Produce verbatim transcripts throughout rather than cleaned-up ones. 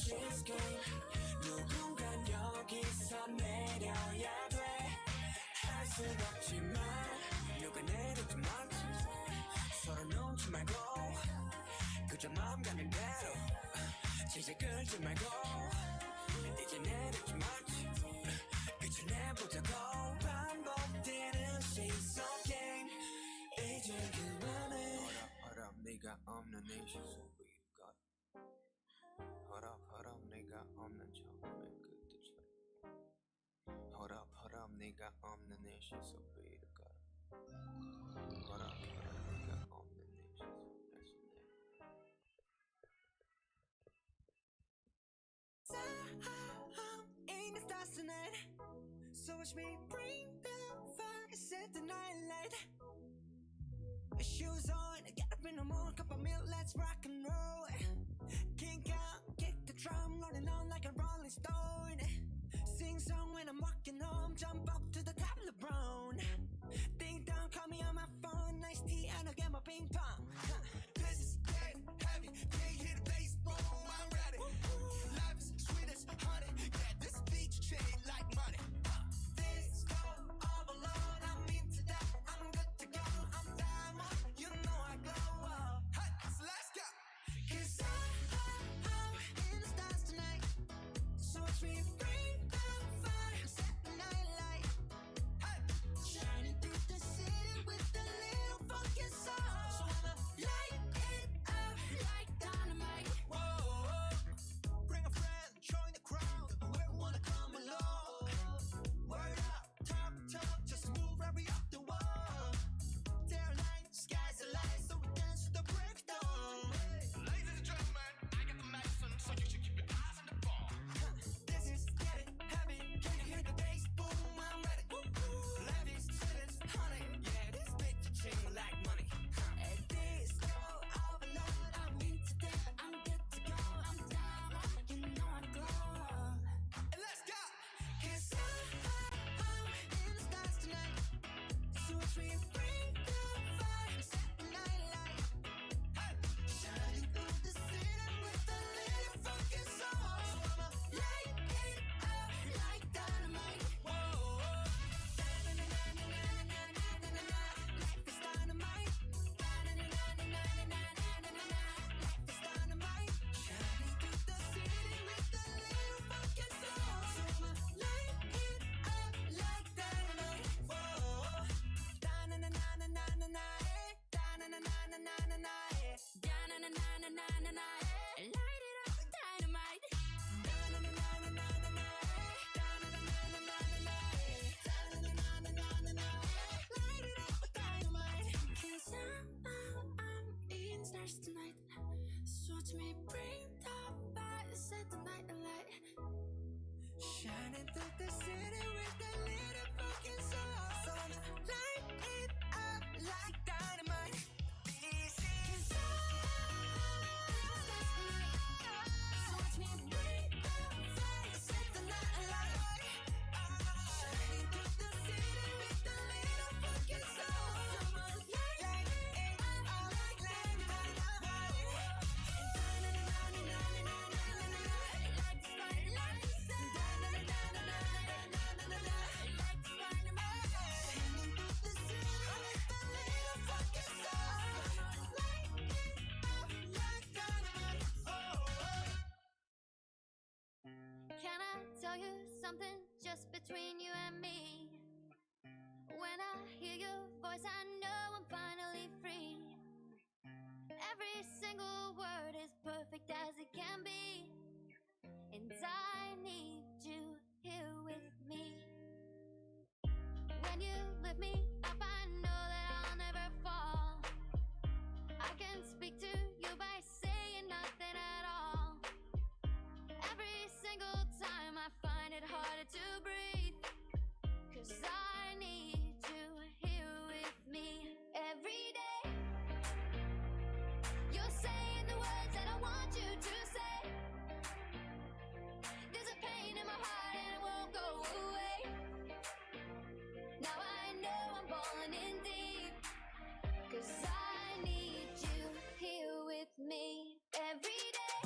This game. 누군가 여기서 내려야 돼. 할 순 없지만, 누가 내렸지만, 서로 넘지 말고, 그저 마음 가는 대로. 질질 끌지 말고, 이제 내렸지만, 끝을 내보자고. 반복되는 시속 게임. 이제 그만해. Hold up, hold up, 네가 없는 이 시속. Hold up, hold up, 네가 없는 처음의 그때처럼. Hold up, hold up, 네가 없는 이 시속. Hold up, hold up, 네가 없는 이 시속. That's the name. Time in the stars tonight. So watch me bring the fire, set the night light. Shoes on, get up in the morning, cup of milk, let's rock and roll. King Kong, kick the drum, rolling on like a rolling stone. Sing song when I'm walking home, jump up to the top of the brown. Ding dong, call me on my phone, nice tea, and I'll get my ping pong. Huh. This is getting heavy, can't hear the bass, boom, I'm ready. Life is sweet as honey, yeah, this beat you treat like money. This go overload, I'm into that, I'm good to go, I'm diamond, you know I glow up. Hey, so let's go. 'Cause I, I, I'm in the stars tonight. So watch me bring the fire, set the night light. Hey! Shining through the city with a little funky sound. So I'ma light it up like dynamite. Whoa, bring a friend, join the crowd. We wanna come along. Word up, talk, talk, just move right up the wall. Their line, sky's the line, so we dance to the break of dawn. Ladies and gentlemen, I got the medicine, so you should keep your eyes on the ball. This is getting heavy. Can you hear the bass? Boom, I'm ready. Woo, woo. Life is sweet as honey. Yeah, this bitch a ching like money. At this go overload, I'm into that. I'm good to go. I'm down. You know I glow. And let's go. 'Cause I, I, I'm in the stars tonight. So watch me bring the fire, set the night light. Hey! Shining through the city with a little funky soul. So I'ma light it up like dynamite. Whoa. Life is dynamite. Life is dynamite. Shining through the city with a little funky soul. So I'ma light it up like dynamite. Whoa. Da-na-na-na-na-na-na-na, eh. Da-na-na-na-na-na-na-na, eh. Da-na-na-na-na-na-na-na, eh. Light it up, dynamite. Da-na-na-na-na-na-na-na, eh. Da-na-na-na-na-na-na, eh. Da-na-na-na-na-na-na, eh. Light it up, dynamite. 'Cause I'm, I'm, I'm in stars tonight. So watch me bring the fire, set the night alight. Shining through the city with a little funky soul. So I'ma light it up like dynamite. This is so watch me bring the fire, set the night alight. Shining through the city with a little funky soul. So I'ma light it up like dynamite. Can I tell you something just between you and me? When I hear your voice, I know I'm finally free. Every single word is perfect as it can be. And I need you here with me. When you lift me up, I know that I'll never fall. I can speak to you by saying nothing at all. Every single time I find it harder to breathe. 'Cause I need you here with me every day. You're saying the words that I want you to say. There's a pain in my heart and it won't go away. Now I know I'm falling in deep. 'Cause I need you here with me every day.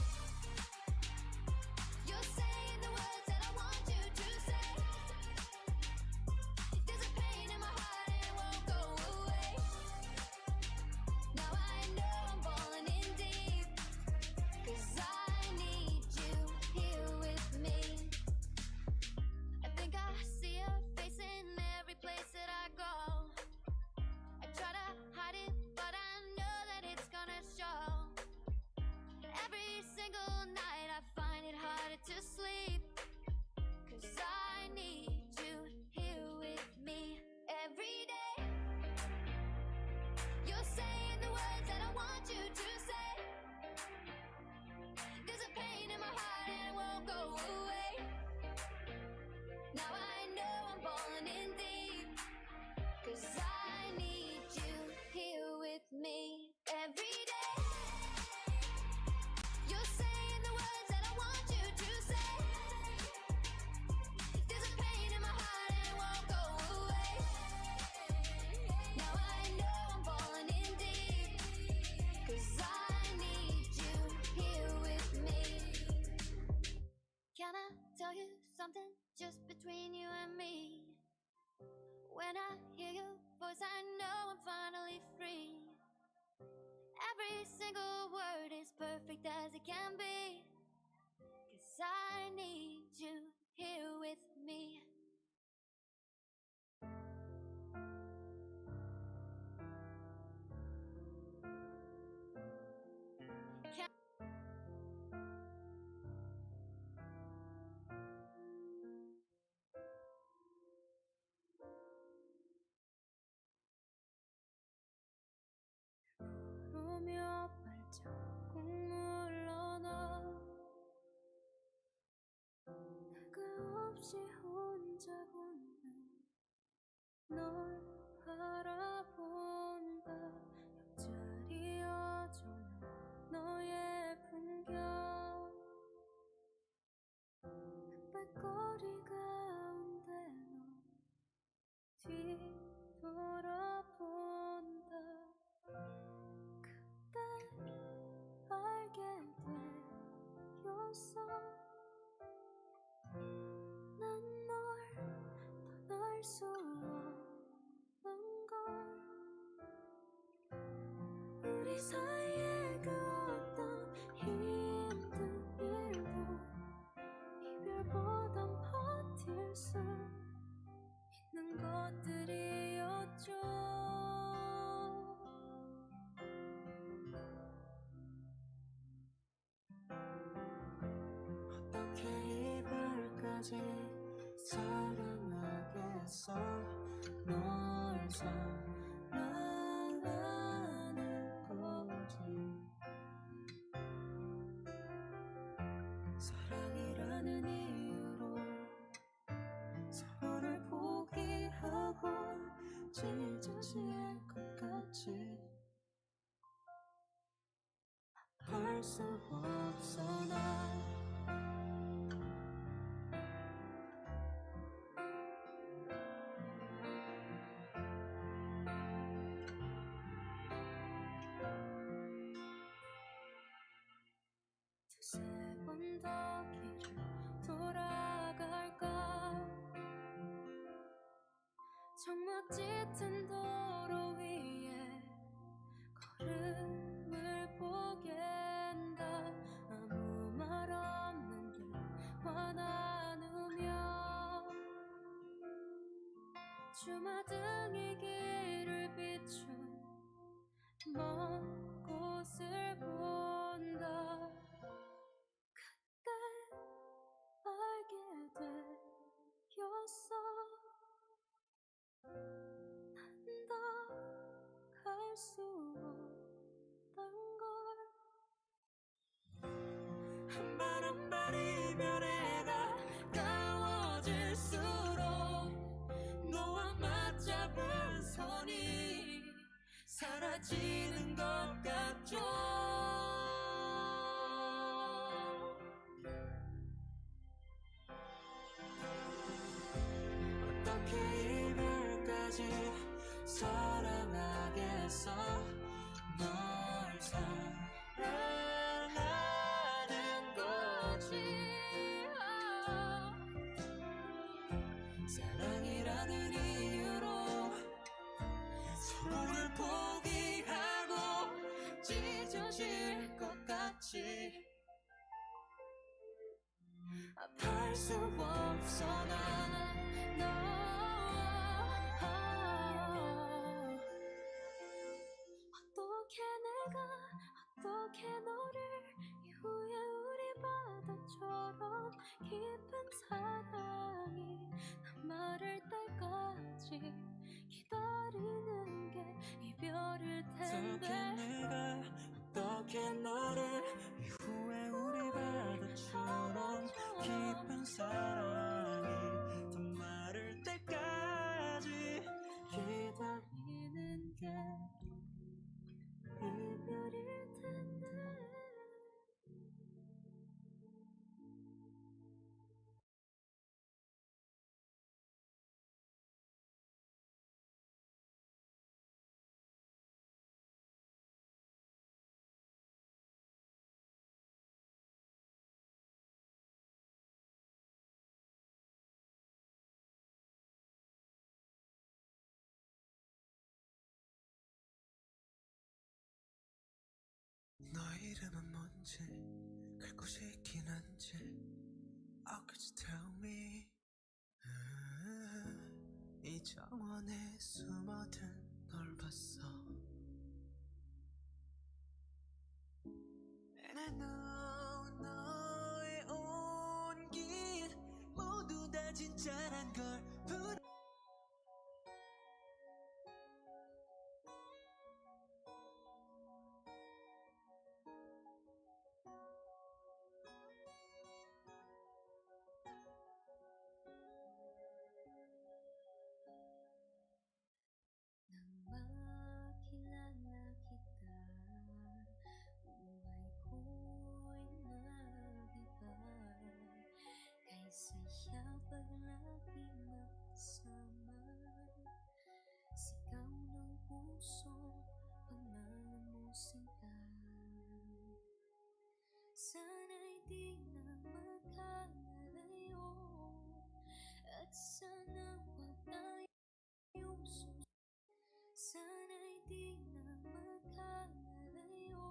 Every single word is perfect as it can be. 'Cause I need you here with me. 울으며 발자국 물러나. 내가 없이 혼자 걷는 널 바라본다. 옆자리 여전한 너의 풍경. 햇빛거리 가운데 너 뒤돌아본다. 그때 알게 되었어. 난 널 떠날 수 없는 걸. 우리 사이에 그 어떤 힘든 일도 이별보단 버틸 수 있는 것들이었죠. 어떻게 이별까지 사랑하겠어? 널 사랑하는 거지. 사랑이라는 이유로 서로를 포기하고 찢어질 것 같이 할 수 없어 나. 두세 번 더 길을 돌아갈까? 적막 짙은 도로 위에 걸음을 포기한다. 아무 말 없는 길 화 나누며 주마등이 길을 비춘 먼 곳을 본다. 그때 알게 되었어. 난 더 갈 수 없단 걸. 한 발 한 발 이별에 가까워질수록 너와 맞잡은 손이 사라지는 것 같죠. 어떻게 이별까지 사랑하겠어? 널 사랑하는 거지. 사랑이라는 이유로 서로를 포기하고 찢어질 것 같지. 할 수 없어 난 너. 어떻게 내가 어떻게 너를 이후에 우리 바다처럼 깊은 사랑이 다 마를 때까지 기다리는 게 이별일 어떻게 텐데. 내가 어떻게 너를 이후에 우리 바다처럼 깊은 사랑이 다 마를 때까지 기다리는 게 이별일 텐데. 제 갈 곳이 있긴 한지. Oh, could you tell me? 이 정원에 숨어든 널 봤어. 내 눈 너의 온 길 모두 다 진짜란 걸. Nang makilala kita, buhay ko'y nag-iba. Kay saya paglagi makasama, sigaw ng puso, pangalan mo, sinta. Sana'y di na magkalayo, at sana wag tayong sus-, sana'y di na magkalayo,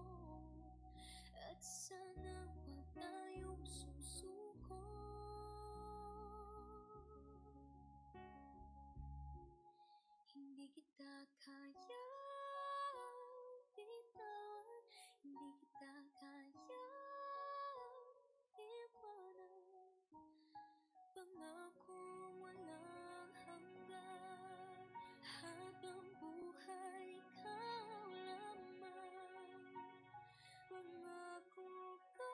at sana wag tayong susuko. Hindi kita kaya bitawan, hindi kita kaya iwanan. Pangako walang hanggan, habang buhay ikaw lamang. Pangako ka,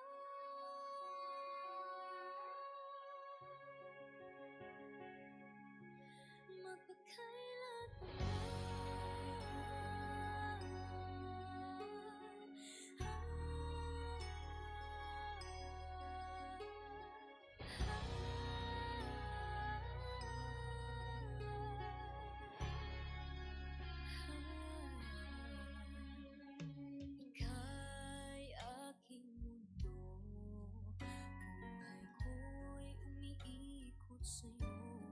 magpakailan pa man. Ika'y aking mundo, buhay ko'y umiikot sa'yo.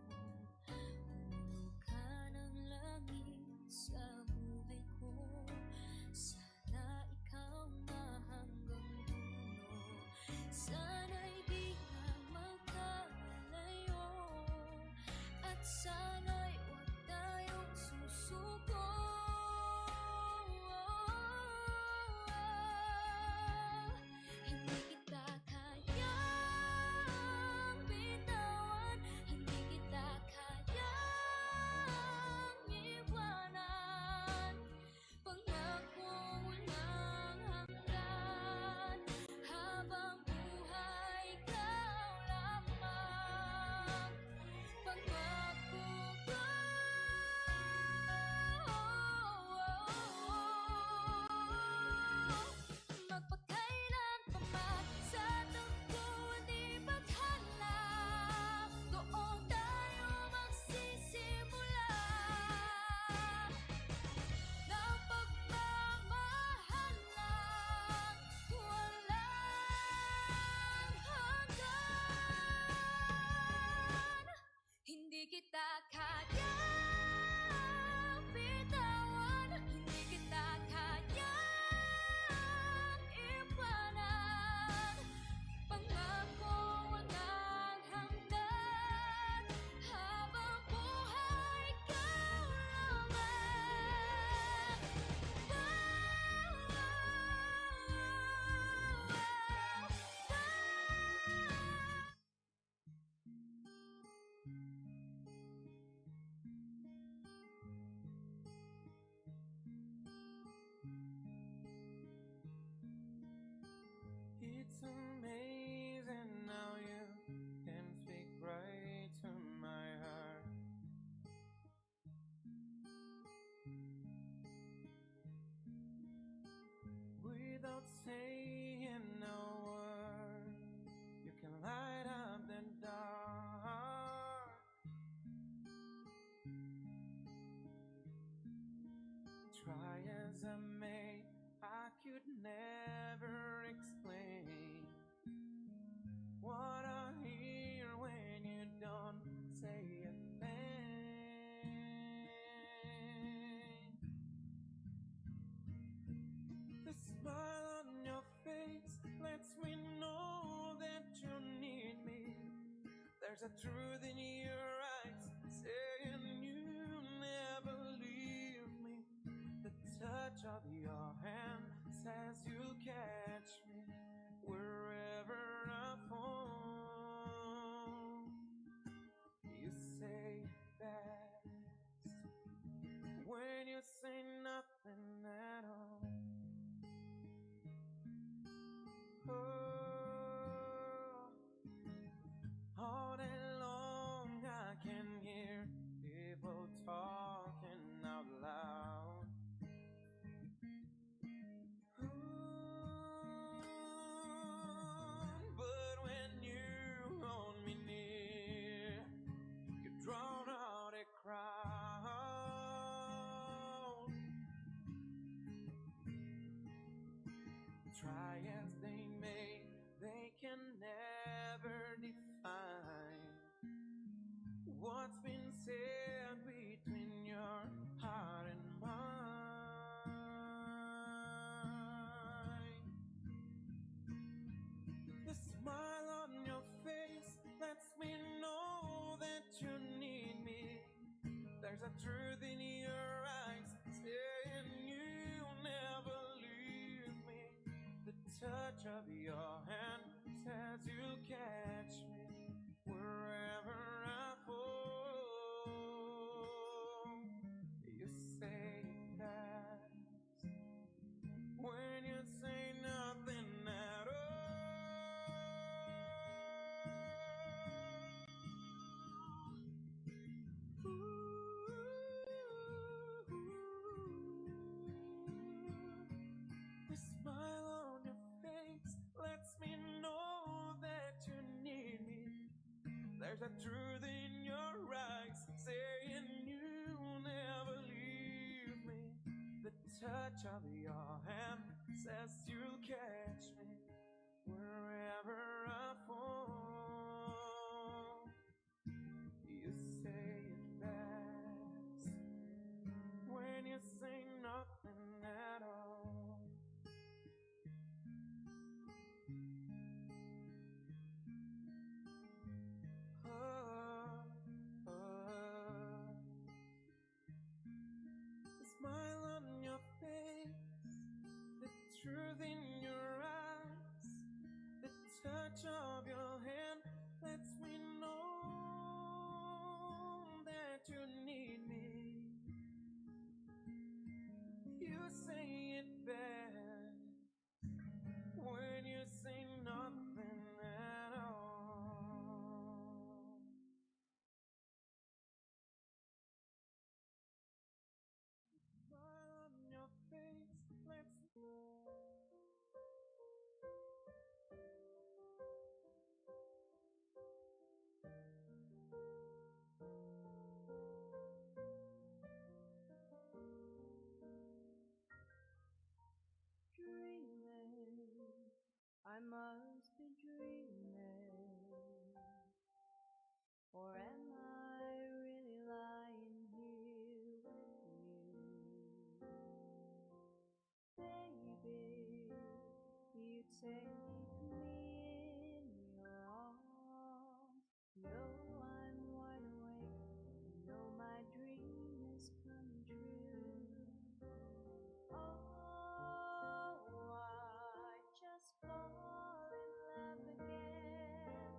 Puno ka ng langit sa buhay ko, sana ikaw na hanggang dulo. Sana'y di na magkalayo, at sana'y wag tayong susuko. Hindi kita kayang bitawan, hindi kita kayang iwanan. Pangako walang hanggan, habang buhay ikaw lamang. Pangako ka, magpakailan pa man sa aton di paghala. Doon tayo magsisimula ng pagmamahalan walang hanggan. Hindi kita kayang bitawan, hindi kita kayang iwanan. Pangako walang hanggan, habang buhay ikaw lamang. Wow, wow, wow, wow. It's amazing how you can speak right to my heart. Without saying a word, you can light up the dark. Try as I may, I could never explain what I hear when you don't say a thing. The smile on your face There's a truth in your eyes saying you never leave me. The touch of your hand says you'll catch me wherever I fall. You say it best when you say nothing at all. Oh, all day long I can hear people talking out loud. But when you hold me near, you drown out a crowd. Try as they may, they can never define what's been said between your heart and mine. The smile on your face lets me know that you need me. There's a truth in your eyes saying you'll never leave me. The touch of your hand says you'll catch me wherever I fall. You say it best when you say nothing at all. Ooh, the smile on your face lets me know that you need me. There's a truth in your eyes saying you'll never leave me. The touch of your hand says you'll catch me wherever I fall. You say it best when you say nothing at all. Oh, oh. The smile on your face, the truth in your eyes, the touch of your hand lets me know that you need me. You say it best when you say nothing at all. Smile on your face, let's dreaming. I must be dreaming. Or am I really lying here with you? Baby, you take me in your arms. Though I'm wide awake, though my dream is coming true. Oh, I just fall in love again.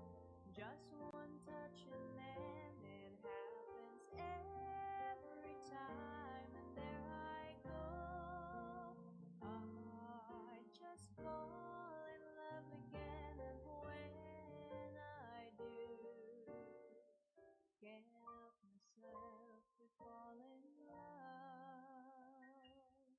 Just one touch and then it happens every time, and there I go. I just fall in love again, and when I do, can't help myself to fall in love with you.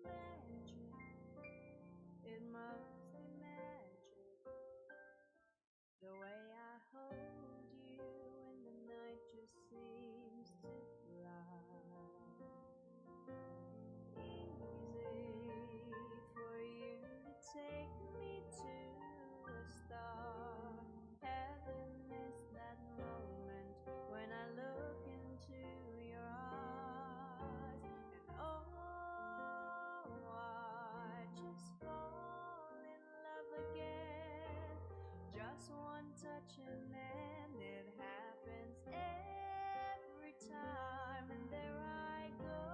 Magic, it must be magic. Touch and then it happens every time, and there I go.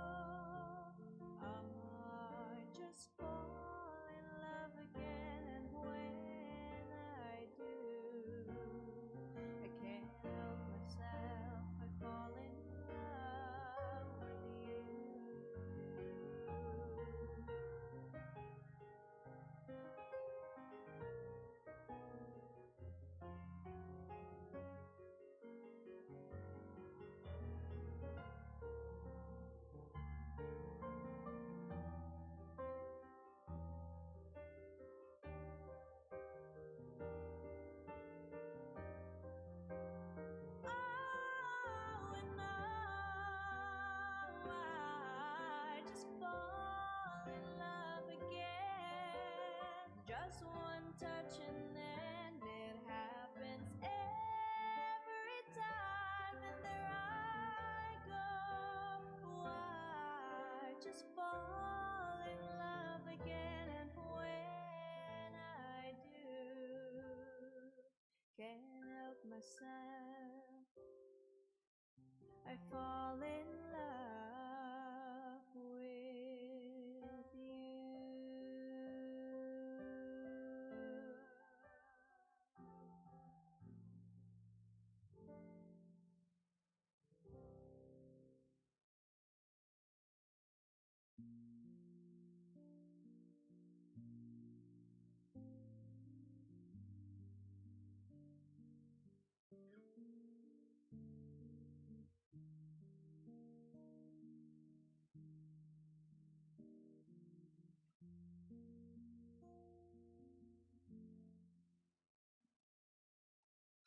I just fall in love again, and when I do, I can't help myself. I fall in love with you. Oh, and now I just fall in love again. Just one touch and then it happens every time, and there I go. Oh, I just fall in love again, and when I do, can't help myself. I fall in love with you.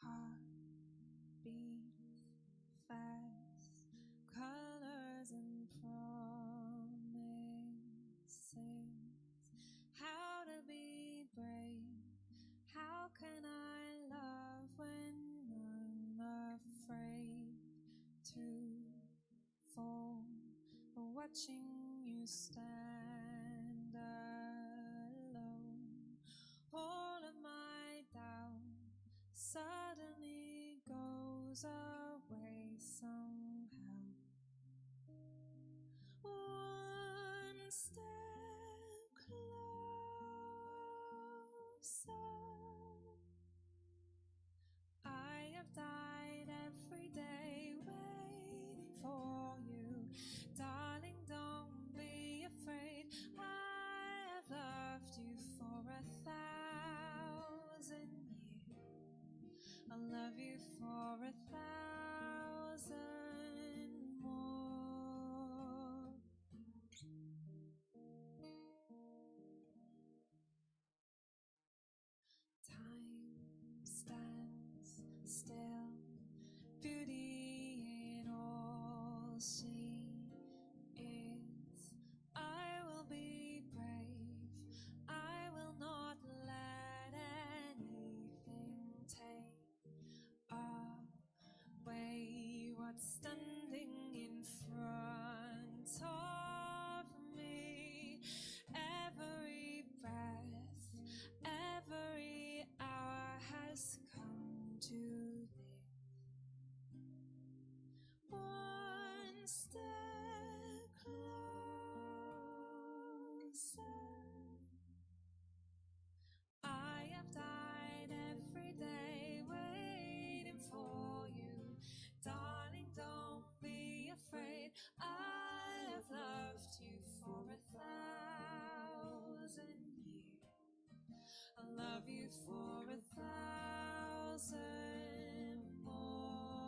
Heart beats fast, colors and promises. How to be brave? How can I love when I'm afraid to fall? Watching you stand alone, all of my doubt suddenly goes away somehow. One step closer. I have died every day waiting for you. Darling, don't be afraid. I have loved you for a thousand years. I'll love you for a thousand more. Time stands still, beauty in all she is. I will be brave, I will not let anything take away what's standing in front of me. Every breath, every hour has come to this. One step closer. I have died every day waiting for you. Darling, don't be afraid. I have loved you for a thousand years. I'll love you for a thousand more.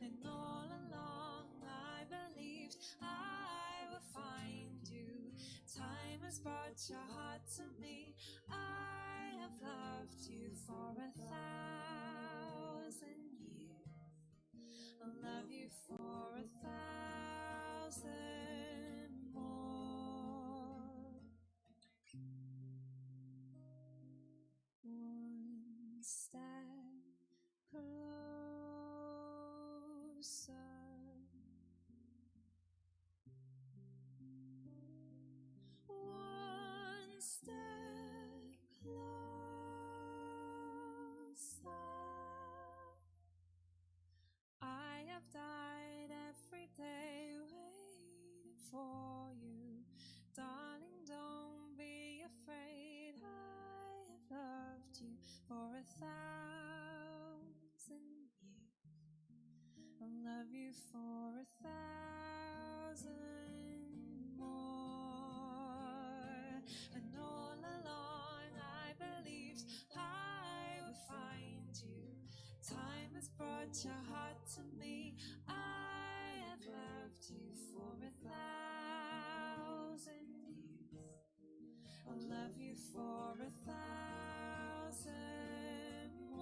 And all along I believed I would find you. Time has brought your heart to me. I have loved you for a thousand years. I'll love you for a thousand more. One step closer. One step closer. for a thousand more. And all along I believed I would find you. Time has brought your heart to me. I have loved you for a thousand years. I'll love you for a thousand more.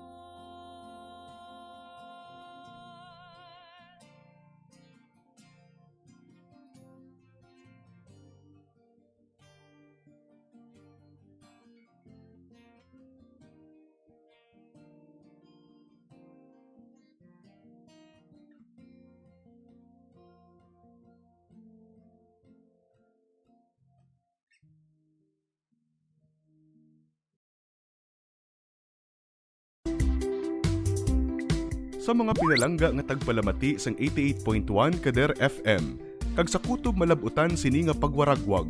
Sa mga pinalangga nga tagpalamati sang eighty-eight point one Kader F M, kag sa kutob malab-utan sini nga pagwaragwag,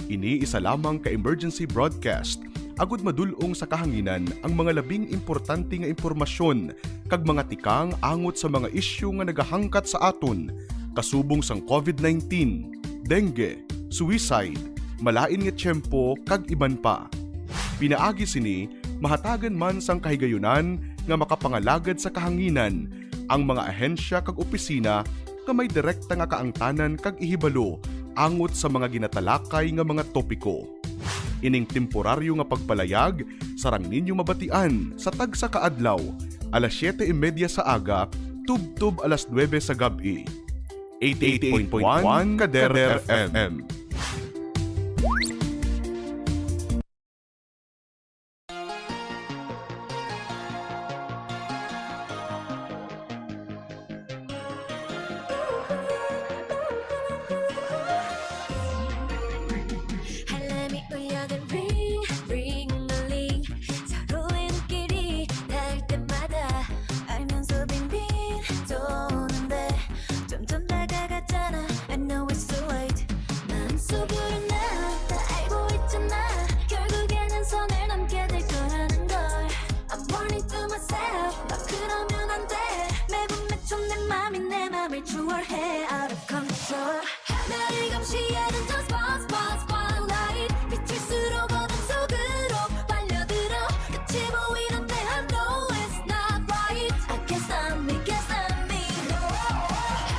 ini isa lamang ka emergency broadcast, agud madul-ong sa kahanginan ang mga labing importante nga impormasyon kag mga tikang angot sa mga isyu nga nagahangkat sa aton, kasubong sang covid nineteen, dengue, suicide, malain nga tiyempo, kag iban pa. Pinaagi sini, mahatagan man sang kahigayunan nga makapangalagad sa kahanginan ang mga ahensya kag opisina nga may direkta nga kaangtanan kag ihibalo angot sa mga ginatalakay nga mga topiko. Ining temporaryo nga pagpalayag sarang ninyo mabatian sa tagsa ka adlaw, alas siyete y media sa aga tubtob alas nuebe sa gab-i. Eighty-eight point one Kader F M. 알람이 울려든 ring, ring, ring. 서로의 눈길이 닿을 때마다 알면서 빙빙 도는데 점점 다가가잖아. I know it's too late. 마음속으로 나 다 알고 있잖아. 결국에는 선을 넘게 될 거라는 걸. I'm warning to myself. 막 그러면 안 돼. 매번 맺혀 내 맘이 내 맘을 추월해. Out of control. 하나를 감시하는 저 spot, spot, spotlight. 비칠수록 어둠 속으로 빨려들어. 끝이 보이는데 I know it's not right. I can't stop me, can't stop me.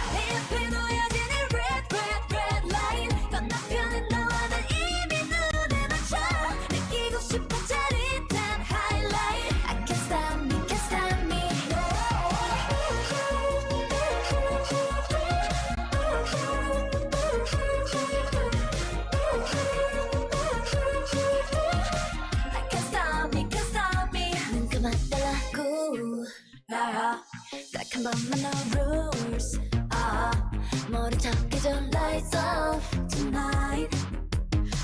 내 앞에 놓여진 이 red, red, red light. 건너편에 너와 난 이미 눈에 맞춰. 느끼고 싶어 짜릿한 highlight. I can't stop me, can't stop me. I can't stop me, can't stop me. 눈 감아달라고. 아, 딱 한 번만 no rules. 아, 모른 척 해줘. Lights off tonight.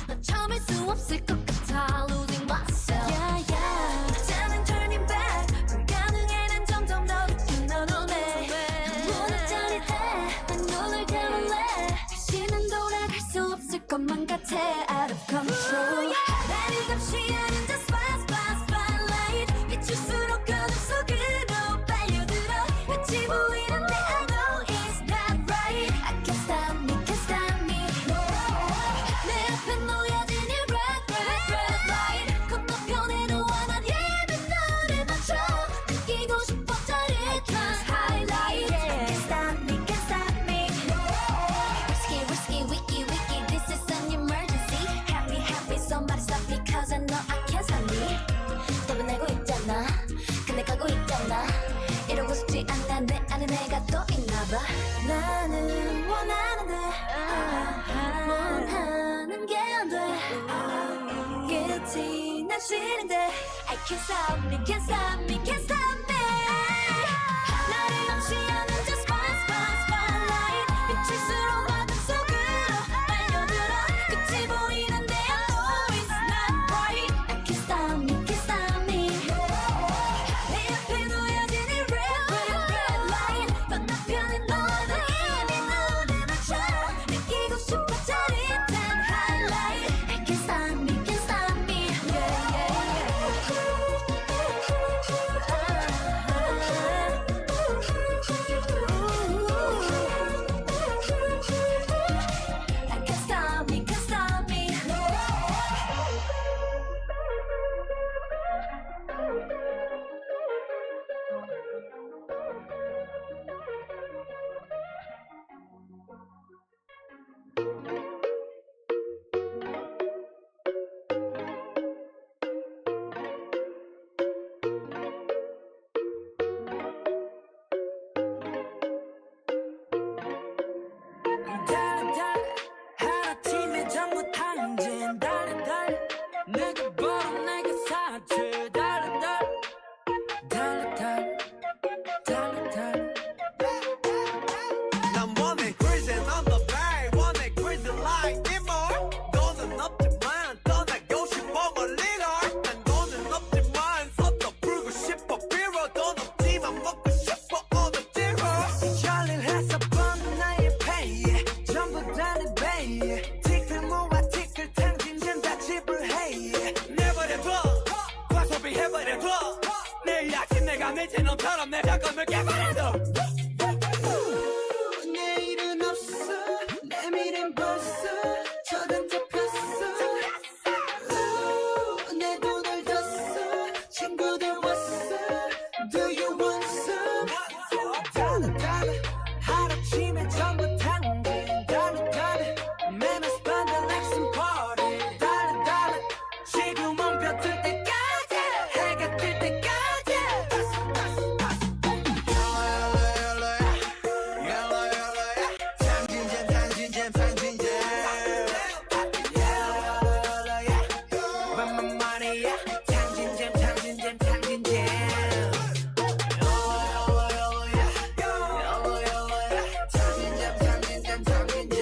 너 참을 수 없을 것 같아. Losing myself. Yeah, yeah. 이제는 turning back. 불가능해. 난 점점 더 깊은 너 눈에. 너무나 짜릿해. 난 눈을 감을래. 다시는 돌아갈 수 없을 것만 같아. Out of control. 나를 감시하는 저 spot, spot, spotlight. 비칠수록 어둠 속으로 빨려들어. 끝이 보이는데 I know it's not right. I can't stop me, can't stop me. 내 앞에 놓여진 이 red, red, red light. 건너편에 너와 난 이미 눈을 맞춰. 느끼고 싶어 짜릿한 highlight. Can't stop me, can't stop me. Risky, risky, wicky, wicky. This is an emergency. Help me, help me, somebody stop me. 'Cause I know I can't stop me. 답은 알고 있잖아. 근데 가고 있잖아. 이러고 싶지 않아. 내 안에 내가 또 있나 봐. 나는 원하는데 원하는 게 안 돼. 끝이 난 싫은데. I can't stop me, can't stop me, can't stop me. 나를 감시하는 저 spot, spot, spotlight. 비칠수록 어둠 속으로 빨려들어. 끝이 보이는데 I know it's not right. I can't stop me, can't stop me. 내 앞에 놓여진 이 red, red, red light. 건너편에 너와 나 이미 눈에 맞춰. 느끼고 싶어 짜릿한 highlight. I can't stop me, can't stop me. Yeah, yeah, yeah. 아, 미친놈처럼 내 잠깐을 깨버려도 내일은 없어. 내 미래는 벌써 저간 잡혔어. 내 돈을 줬어. 친구들 왔어. Do you want some? 달라, 달라. 하루아침에 전부 탕진. 달라, 달라. Man, I spend the next party. 달라, 달라. 지구멍 벼들 때까지, 해가 뜰 때까지. 탕진잼, 탕진잼, 탕진잼. 웬만만이야. 탕진잼, 탕진잼, 탕진잼. 탕진잼, 탕진잼, 탕진잼.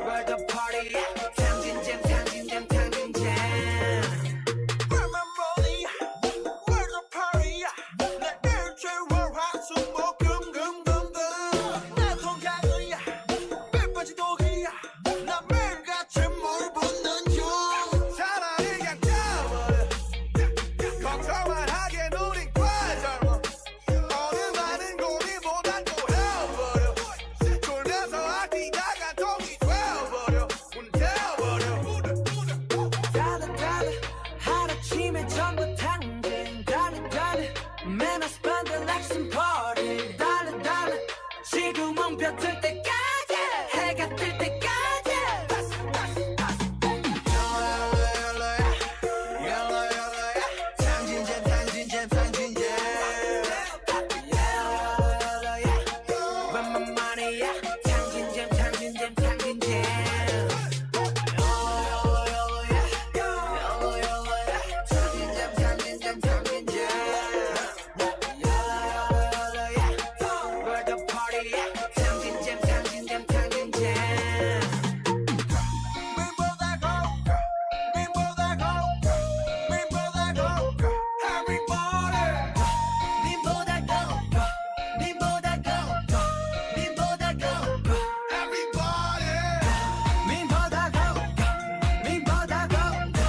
Where the party at? 탕진잼, 탕진잼, 탕진잼. Where my money? Where the party at? 내 일주일 월, 화, 수, 목, 금, 금, 금, 금. 내 통장이야. 몇 번째 독이야. 나 매일같이 물 붓는 중. 차라리 그냥 자버려. 걱정만 하게 우린 과 젊어. 어느 많은 고민보단 또 헤어버려. 졸면서 아끼다가 동이 되어버려. 문 태워버려. 달라, 달라. 하루아침에 전부 탕진. 달라, 달라. Man, I spend the next party. 달라, 달라. 지구멍 벼들 때까지, 해가 뜰 때까지. 탕진잼, 탕진잼, 탕진잼. 웬만만이야. 탕진잼, 탕진잼, 탕진잼. 탕진잼, 탕진잼, 탕진잼. Where the party at? 탕진잼, 탕진잼, 탕진잼. 민보다 고, 고, 고. Everybody. 민보다 고, 고, 고. 민보다 고, 고, 고. Everybody. 민보다 고, 고, 고. 민보다 고, 고, 고. 민보다 고, 고, 고. Everybody. 민보다 고, 고, 고. 민보다 고, 고, 고.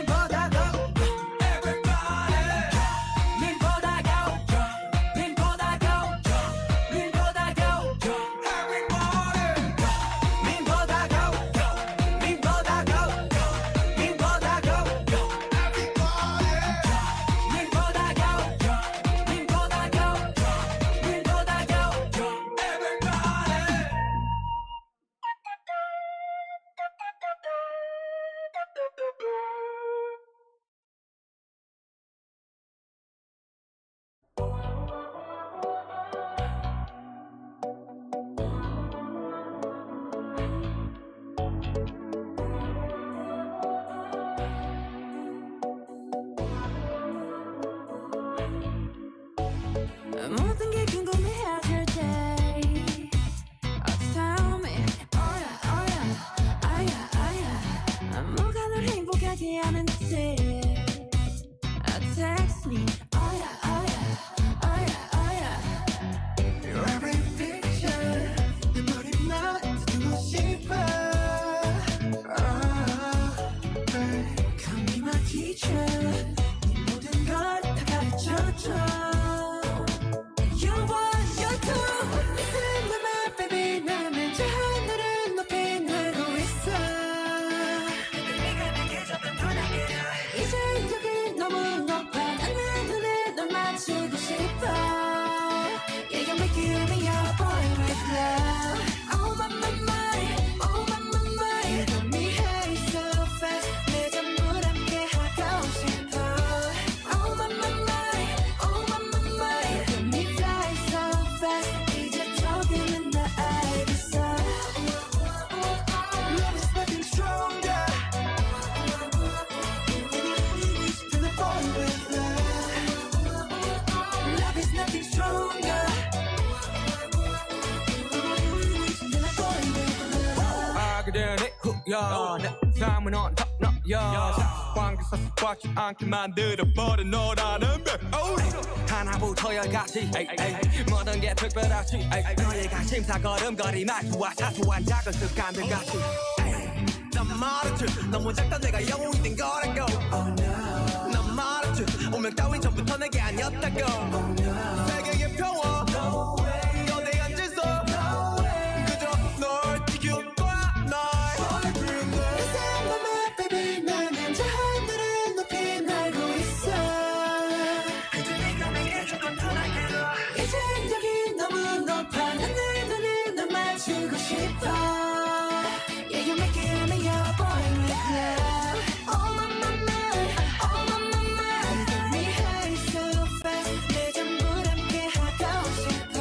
민보다 고, 고, 고. Everybody. 고, 고. 고, 고. Everybody. 고, 고. 고, 고. Everybody. 모든 게 궁금해하실 때 Oh, tell me. Oh, yeah, oh, yeah. 아야, 아야. 뭐가 널 행복하게 하는지 Text me. Oh, yeah, oh, yeah. Oh, yeah, oh, yeah. Your every picture 내 머리만 다듬고 싶어. Oh, babe. Come be my teacher. 네 모든 걸 다 가르쳐줘. You want, you do. Listen to my baby. 날 저 하늘을 높이 날고 있어. 이제 여기 너무 높아. 내 눈에 널 맞추고 싶어. Yeah, you're making me a boy with love. Oh my my my, oh my my my. You got me high so fast. 내 잠을 함께 하고 싶어. Oh my my my, oh my my my. You got me fly so fast. 이제 조금은 더 알겠어. Love is nothing stronger than a boy with love. Love is nothing stronger than a boy with love. 아, 그대는 내 후, 야. 내 삶은 언덕, 너, 야. 관계사 습관치 않게 만들어버린 너라는 별. Oh. 하나부터 열까지, 에이, 에이. 모든 게 특별하지, 에이. 너의 관심사, 걸음걸이, 말투와 사소한 작은 습관들 같이, 에이. 난 말했지, 너무 작다, 내가 영웅이 된 거라고. Oh no. 난 따윈 전부터 내게 아니었다고. 세계의 평화 거대한 질서 그저 널 지킬 거야 날. Listen to me, baby. 나는 저 하늘을 높이 날고 있어. 그저 네가 내게 준 건 더 날개로. 이제 여기 너무 높아. 난 내 눈을 너 맞추고 싶어. Yeah, you make it on me, you're a boy with love. Oh my, my, my. Oh my, my, my. You got me high so fast. 내 전부 함께 하고 싶어.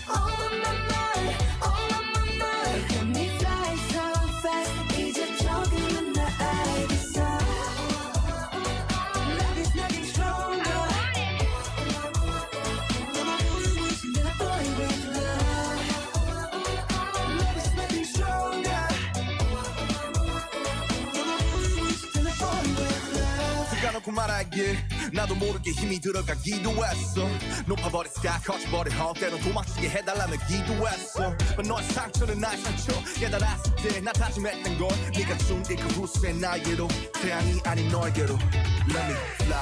Oh my, my, my. Oh my, my, my. You got me fly so fast. 이제 조금은 나 알겠어. Love is nothing stronger. You're my boy with love. Love is nothing stronger. You're my boy with love. Sigaw ko 말하기에 나도 모르게 힘이 들어가기도 했어. 높아버린 sky, 커져버린 hall. 때론 도망치게 해달라며 기도했어. But 너의 상처는 나의 상처. 깨달았을 때 나 다짐했던 걸. 네가 준 이 그곳에 나에게로. 태양이 아닌 너에게로. Let me fly.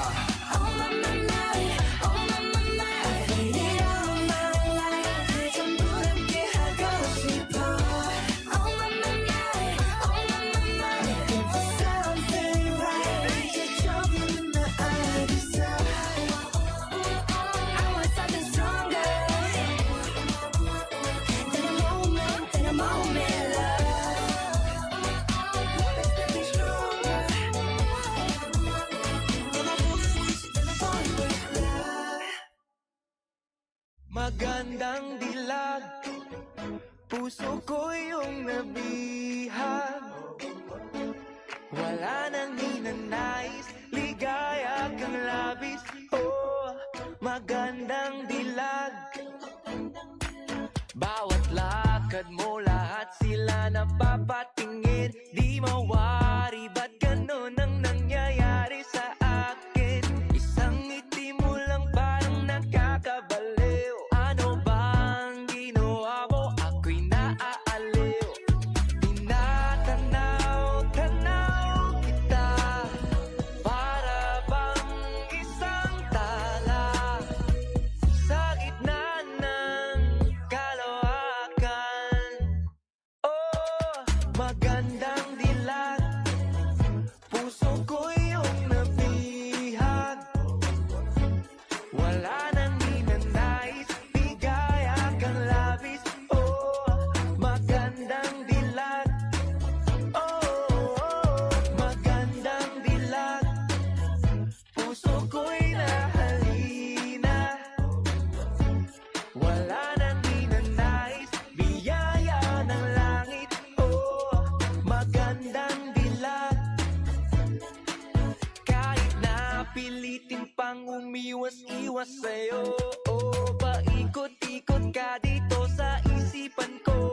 Oh my, my, my. Oh my, my, my. I've waited all my life. 그 전부 함께 하고 싶어. Oh my, my, my. Oh my, my, my. Looking for something right. 이제 조금은 나 알겠어. I want something stronger than a moment, than a moment, love. Love is nothing stronger. Magandang dilag, puso ko iyong nabihag. Wala nang ninanais, ligaya kang labis. Oh, magandang dilag. Bawat lakad mo, lahat sila napapatingin. Di mawari, ba't ganun ang nangyayari sa akin? Isang ngiti mo lang parang nakakabaliw. Ano bang ginawa mo? Ako'y naaaliw. Tinatanaw-tanaw kita para bang isang tala sa gitna ng kalawakan. Oh, magandang dilag, puso ko iyong nabihag. Wala nang ninanais, ligaya kang labis. Oh, magandang dilag. Oh, magandang dilag. Puso ko'y nahalina. Wala nang ninanais, biyaya ng langit. Oh, magandang dilag. Kahit napilitin pang umiwas-iwas sa'yo, oh, paikot-ikot ka dito sa isipan ko.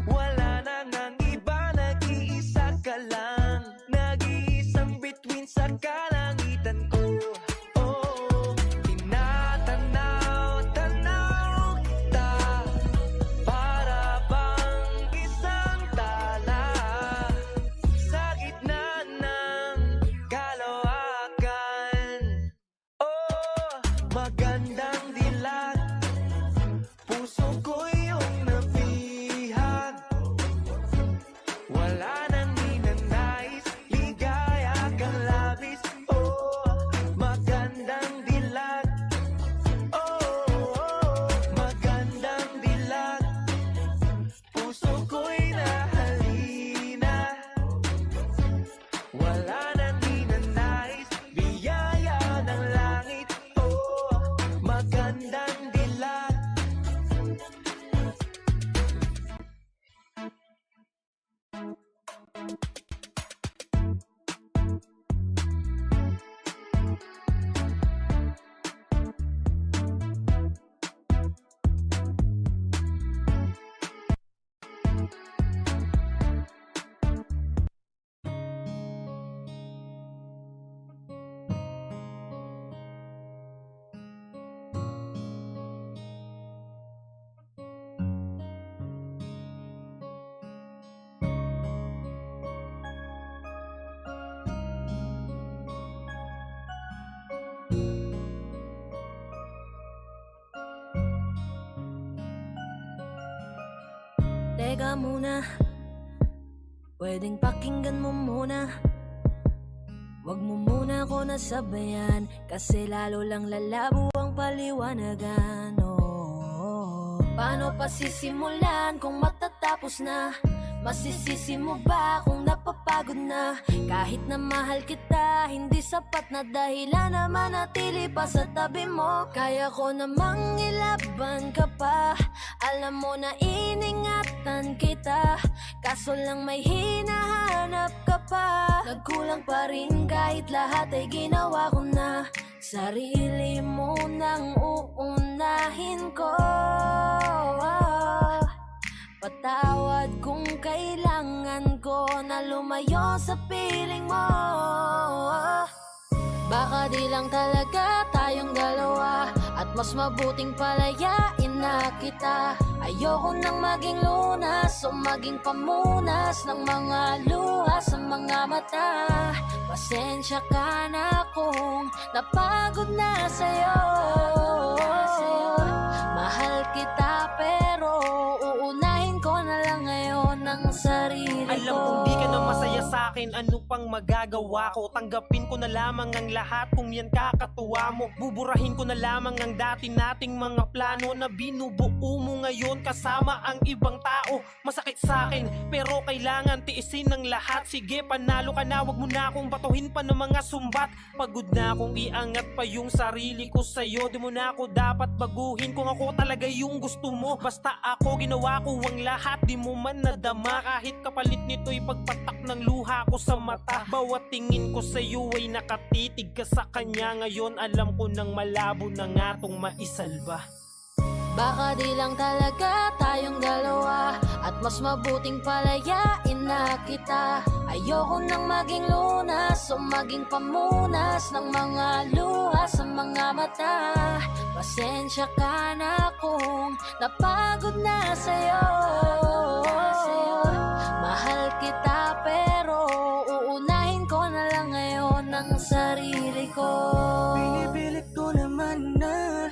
Wala na ngang iba, nag-iisa ka lang. Nag-iisang bituin sa kalangitan ko. Oh, tinatanaw-tanaw kita para bang isang tala sa gitna ng kalawakan. Oh, magandang dilag, puso ko iyong nabihag. Wala nang ninanais, ligaya kang labis. Oh, magandang dilag. Oh, magandang dilag. Puso ko'y nahalina. Wala nang ninanais, biyaya ng langit. Oh, magandang dilag. ka muna. Pwedeng pakinggan mo muna. Wag mo muna ko nasabayan, kasi lalo lang lalabo ang paliwanagan. Oh, paano pa sisimulan kung matatapos na? Masisisi mo ba kung napapagod na? Kahit na mahal kita, hindi sapat na dahilan na manatili pa sa tabi mo. Kaya ko namang ilaban ka pa. Alam mo na iningatan kita, kaso lang may hinahanap ka pa. Nagkulang pa rin kahit lahat ay ginawa ko na. Sarili mo nang uunahin ko. Patawad kung kailangan ko na lumayo sa piling mo. Baka di lang talaga tayong dalawa, at mas mabuting palayain na kita. Ayoko nang maging lunas o maging pamunas ng mga luha sa mga mata. Pasensya ka na kung napagod na sa'yo. Mahal kita, pero uunahin ko na lang ngayon ang sarili ko. Alam kong di ka na masaya sa akin, ano pang magagawa ko? Tanggapin ko na lamang ang lahat kung yan kakatuwa mo. Buburahin ko na lamang ang dati nating mga plano na binubuo mo ngayon kasama ang ibang tao. Masakit sa akin, pero kailangan tiisin ng lahat. Sige, panalo ka na, wag mo na akong batuhin pa ng mga sumbat. Pagod na akong iangat pa yung sarili ko sa'yo. Di mo na ako dapat baguhin kung ako talaga yung gusto mo. Basta ako, ginawa ko ang lahat, di mo man nadama. Kahit kapalit nito'y pagpatak ng luha ko sa mata. Bawat tingin ko sa'yo ay nakatitig ka sa kanya. Ngayon alam ko nang malabo na nga tong maisalba. Baka di lang talaga tayong dalawa, at mas mabuting palayain na kita. Ayoko nang maging lunas o maging pamunas ng mga luha sa mga mata. Pasensya ka na kung napagod na sa'yo. Mahal kita, pero uunahin ko na lang ngayon ang sarili ko. Pinipilit ko naman na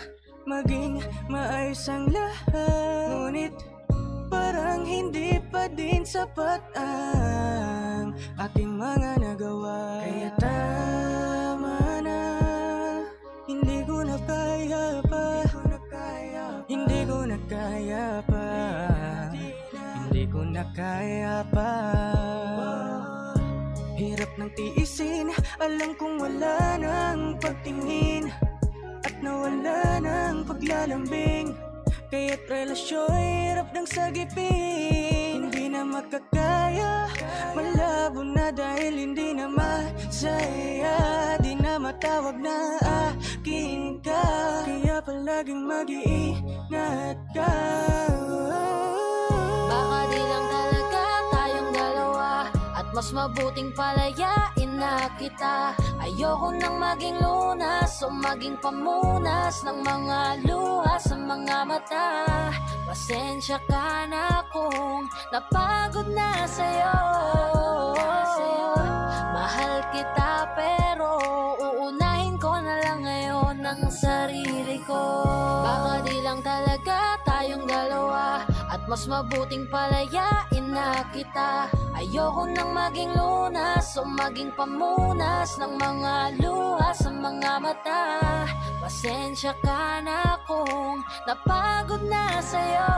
maging maayos ang lahat, ngunit parang hindi pa din sapat ang aking mga nagawa. Kaya tama na, hindi ko na kaya pa, hindi ko na kaya pa, hindi ko na kaya pa. Hirap ng tiisin, alam kong wala nang pagtingin at nawala ng paglalambing. Kaya't relasyon hirap ng sagipin. Hindi na makakaya, malabo na dahil hindi na masaya. Di na matawag na akin ka, kaya palaging mag-iingat ka. Baka di lang talaga tayong dalawa, at mas mabuting palayain na kita. Ayoko nang maging lunas o maging pamunas ng mga luha sa mga mata. Pasensya ka na kung napagod na sa'yo. Mahal kita, pero uunahin ko na lang ngayon ang sarili ko. Baka di lang talaga tayong dalawa, at mas mabuting palayain na kita. Ayoko nang maging lunas o maging pamunas ng mga luha sa mga mata. Pasensya ka na kung napagod na sa'yo.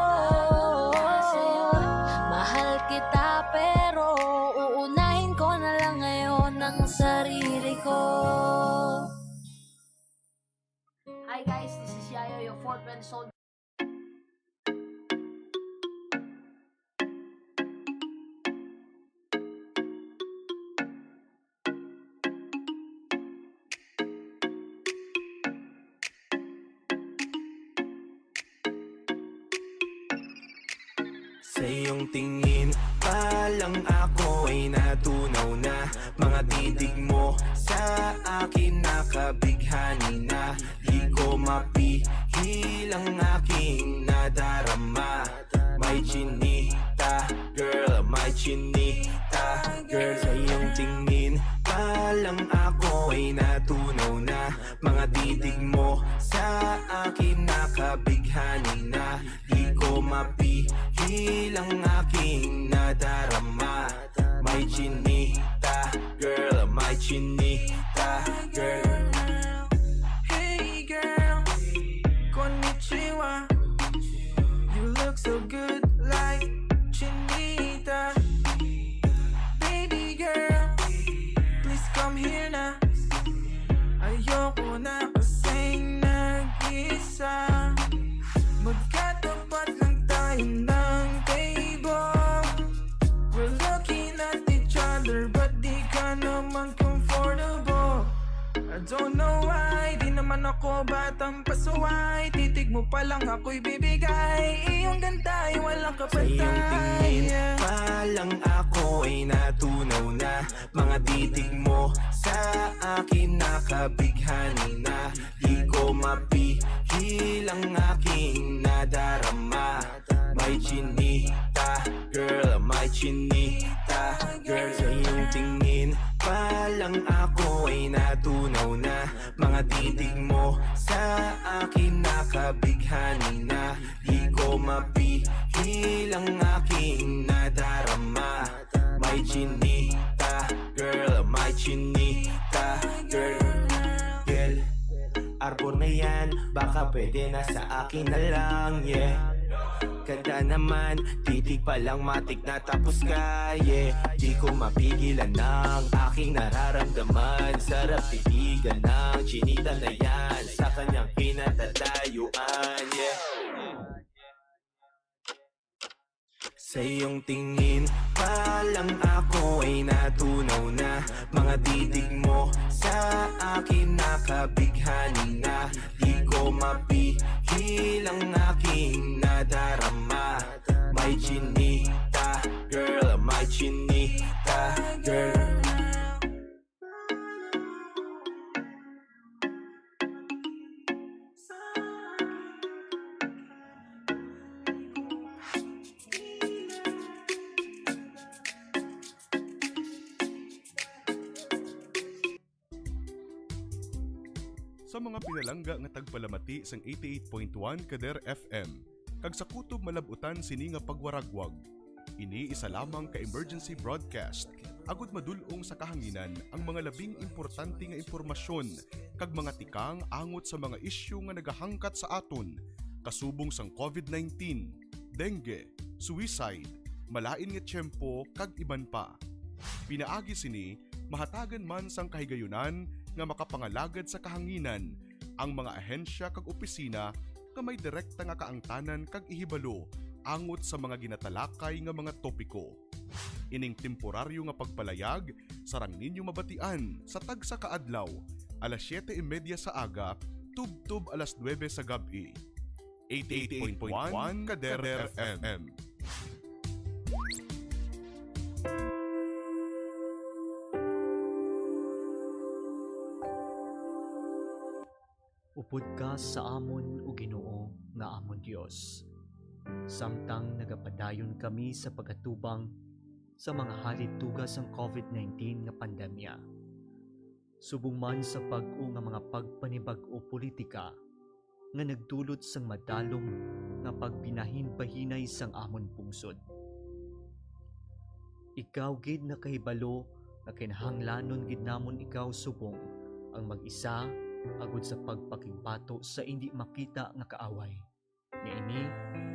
Mahal kita, pero uunahin ko na lang ngayon ang sarili ko. Hi guys, this is Yayo, your fourth friend soldier. Sa iyong tingin pa lang ako ay natunaw na. Mga titig mo sa akin nakabighani na. Di ko mapigil ang aking nadarama. May chinita, girl, may chinita, girl. Sa iyong tingin pa lang ako ay natunaw na. Mga titig mo sa akin nakabighani na. Di ko mapigil ang aking Chinita girl. Hey girl, konnichiwa. You look so good like Chinita. Baby girl, please come here na. Ayoko na kasing nag-isa. Magkatapat lang tayo ng table. We're looking at each other, but di ka naman comfortable. I don't know why, di naman ako batang pasuway. Titig mo pa lang ako'y bibigay. Iyong ganda ay walang kapatay. Sa iyong tingin pa lang ako ay natunaw na. Mga titig mo sa akin nakabighani na. Di ko mapihil ang aking nadarama. My Chinita girl, my Chinita girl. Sa iyong tingin pa lang ako ay natunaw na. Mga titig mo sa akin nakabighani na. Di ko mapihil ang aking nadarama. My Chinita girl, my Chinita girl. Girl, arbor na yan, baka pwede na sa akin na lang, yeah. Ganda naman, titig pa lang matik na tapos ka, yeah. Di ko mapigilan ang aking nararamdaman. Sarap titigan ng Chinita na yan sa kanyang kinatatayuan, yeah. Sa iyong tingin pa lang ako ay natunaw na. Mga titig mo sa akin nakabighani na. Di ko mapihil ang aking nadarama. My Chinita girl, my Chinita girl. Sa mga pinalangga nga tagpalamati sang eighty-eight point one Kader F M, kag sa kutob malab-utan sini nga pagwaragwag. Ini isa lamang ka emergency broadcast, agud madul-ong sa kahanginan ang mga labing importante nga impormasyon kag mga tikang angot sa mga isyu nga nagahangkat sa aton, kasubong sang covid nineteen, dengue, suicide, malain nga tiyempo, kag iban pa. Pinaagi sini, mahatagan man sang kahigayunan nga makapangalagad sa kahanginan ang mga ahensya kag opisina nga may direkta nga kaangtanan kag ihibalo angot sa mga ginatalakay nga mga topiko. Ining temporaryo nga pagpalayag sarang ninyo mabatian sa tagsa ka adlaw, alas siyete y media sa aga tubtob alas nuebe sa gab-i. Eighty-eight point one Kader F M. Upod ka sa amon, O Ginoo, nga amon Dios, samtang nagapadayon kami sa pag-atubang sa mga halituga sang covid nineteen nga pandemya. Subong man sa bag-o nga mga pagpanibag-o politika nga nagdulot sang madalom nga pagpinahinbahinay sang amon pungsod. Ikaw gid nakahibalo nga kinahanglanon gid namon ikaw subong ang mag-isa agud sa pagpakigbato sa indi makita nga kaaway. Nga ini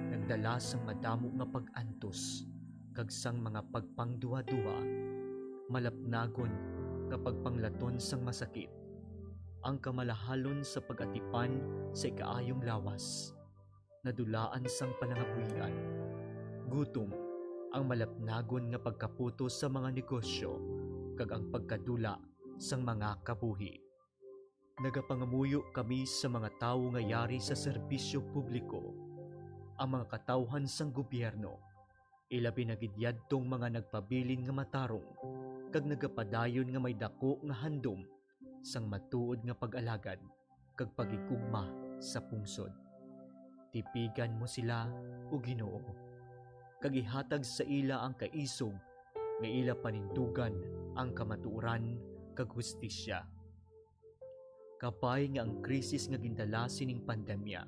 nagdala sang madamo nga pag-antos kag sang mga pagpangduhaduha, malapnagon nga pagpanglaton sang masakit, ang kamalahalon sa pag-atipan sa ikaayong lawas, nadulaan sang panangabuhian, gutom, ang malapnagon nga pagkaputos sa mga negosyo, kag ang pagkadula sang mga kabuhi. Nagapangamuyo kami sa mga tawo nga yari sa serbisyo publiko, ang mga katawhan sang gobyerno, ilabi na gid yadtong mga nagpabilin nga matarong kag nagapadayon nga may daku nga handom sang matuod nga pag-alagad kag paghigugma sa pungsod. Tipigan mo sila, O Ginoo, kag ihatag sa ila ang kaisog nga ila panindugan ang kamatuoran kag hustisya. Kabay nga ang krisis nga gindala sining pandemya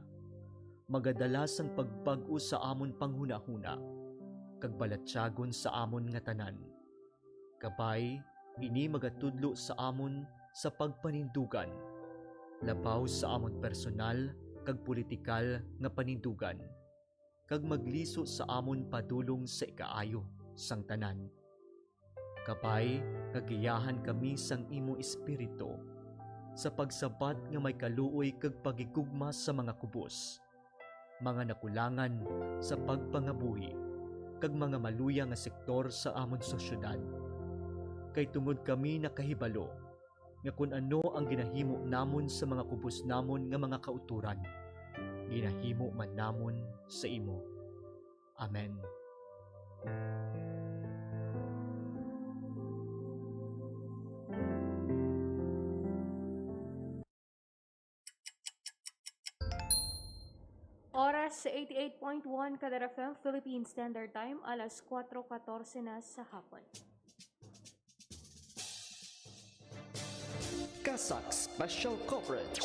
magadala sang pagbag-o sa amon panghunahuna kag balatyagon sa amon nga tanan. Kabay Ini magatudlo sa amon sa pagpanindugan, labaw sa amon personal kag politikal nga panindugan, kag magliso sa amon padulong sa ikaayo sang tanan. Kabay nga giyahan kami sang imo Espiritu, sa pagsabat nga may kaluoy kag paghigugma sa mga kubos, mga nakulangan sa pagpangabuhi, kag mga maluya nga sektor sa amon sosyedad. Kay tungod kami nakahibalo nga kon ano ang ginahimo namon sa mga kubos namon nga mga kautoran, ginahimo man namon sa imo. Amen. Oras sa eighty-eight point one Kadar F M Philippine Standard Time, alas kuwatro katorse na sa hapon. CASAC Special Coverage.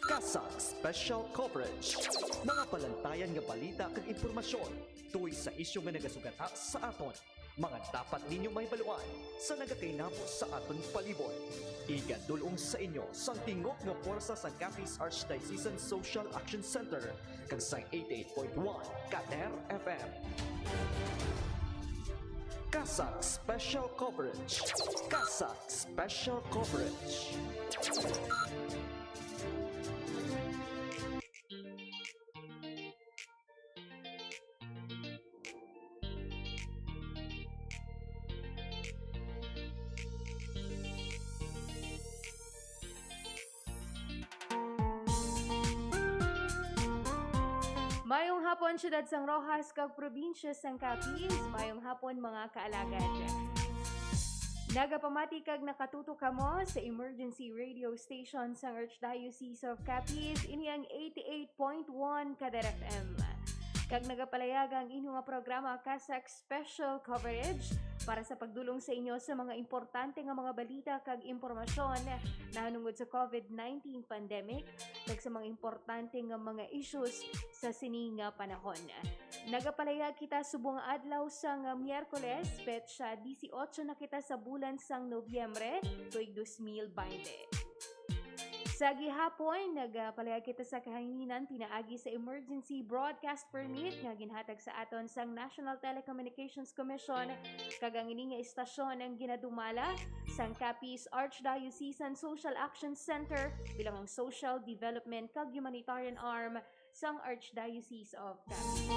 CASAC Special Coverage. Mga palantayan nga balita kag impormasyon tungod sa isyu nga nagasugata sa aton. Mga dapat ninyo mahibaluan sa nagakainabo sa aton palibot. Igadul-ong sa inyo sang tingog nga pwersa sang Capiz Archdiocesan Social Action Center kag sang eighty-eight point one Kader F M. CASAC Special Coverage. CASAC Special Coverage. Mayong hapon, siyudad sang Roxas kag probinsya sang Capiz. Mayong hapon, mga kaalagad. Nagapamati kag nakatutok kamo sa emergency radio station sang Archdiocese of Capiz, ini ang eighty-eight point one Kader F M. Kag nagapalayag ang inyo nga programa, CASAC Special Coverage, para sa pagdulong sa inyo sa mga importante nga mga balita kag impormasyon nahanungod sa covid nineteen pandemic kag sa mga importante nga mga issues sa sini nga panahon. Nagapalayag kita subong nga adlaw sang Miyerkules, petsa disiotso na kita sa bulan sang Nobyembre, tuig dos mil baynte. Sa gihapon, nagapalayag kita sa kahanginan pinaagi sa emergency broadcast permit nga ginhatag sa aton sang National Telecommunications Commission, kag ang ini nga istasyon ang ginadumala sang Capiz Archdiocesan Social Action Center bilang ang social development kag humanitarian arm sang Archdiocese of Capiz.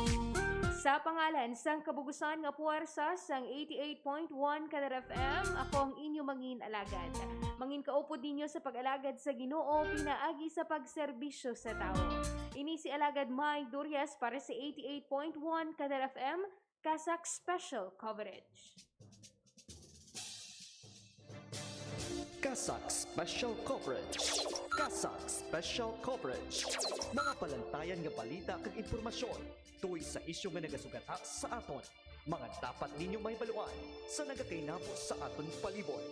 Sa pangalan sang kabugusan nga puwersa sang eighty-eight point one Kader F M, ako ang inyo mangin alagad. Mangin kaupod ninyo sa pag-alagad sa Ginoo pinaagi sa pagserbisyo sa tawo. Ini si Alagad May Durias para sa eighty-eight point one Kader F M, CASAC Special Coverage. CASAC Special Coverage. CASAC Special Coverage. Mga palantayan nga balita kag impormasyon tungod sa isyu nga nagasugata sa aton. Mga dapat ninyo mahibaluan sa nagakainabo sa aton palibot.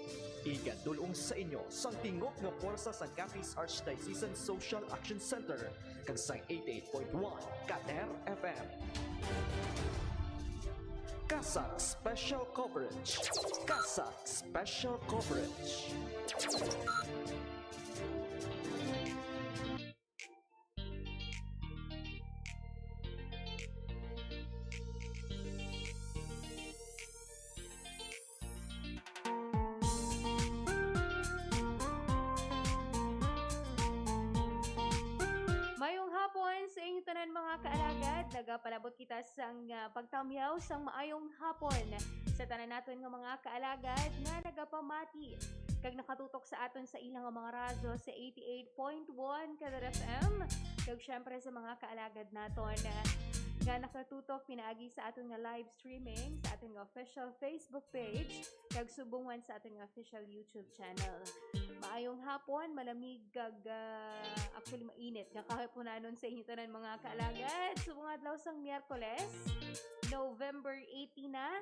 Igadul-ong sa inyo sang tingog nga pwersa sang Capiz Archdiocesan Social Action Center kag sang eighty-eight point one Kader F M. CASAC Special Coverage. CASAC Special Coverage. Mayong hapon sa inyo tanan, mga kaalagad. Nagapalabot kita sang, ah, pagtamyaw sang maayong hapon sa tanan naton nga mga kaalagad nga nagapamati kag nakatutok sa aton sa ilang nga mga radyo sa eighty-eight point one Kader F M, kag syempre sa mga kaalagad naton nga nakatutok pinaagi sa aton nga live streaming sa aton nga official Facebook page kag subong man sa aton nga official YouTube channel. Maayong hapon, malamig kag, ah, actually mainit nga kahaponanon sa inyo tanan, mga kaalagad. Subong adlaw sang Miyerkules, November eighteen na,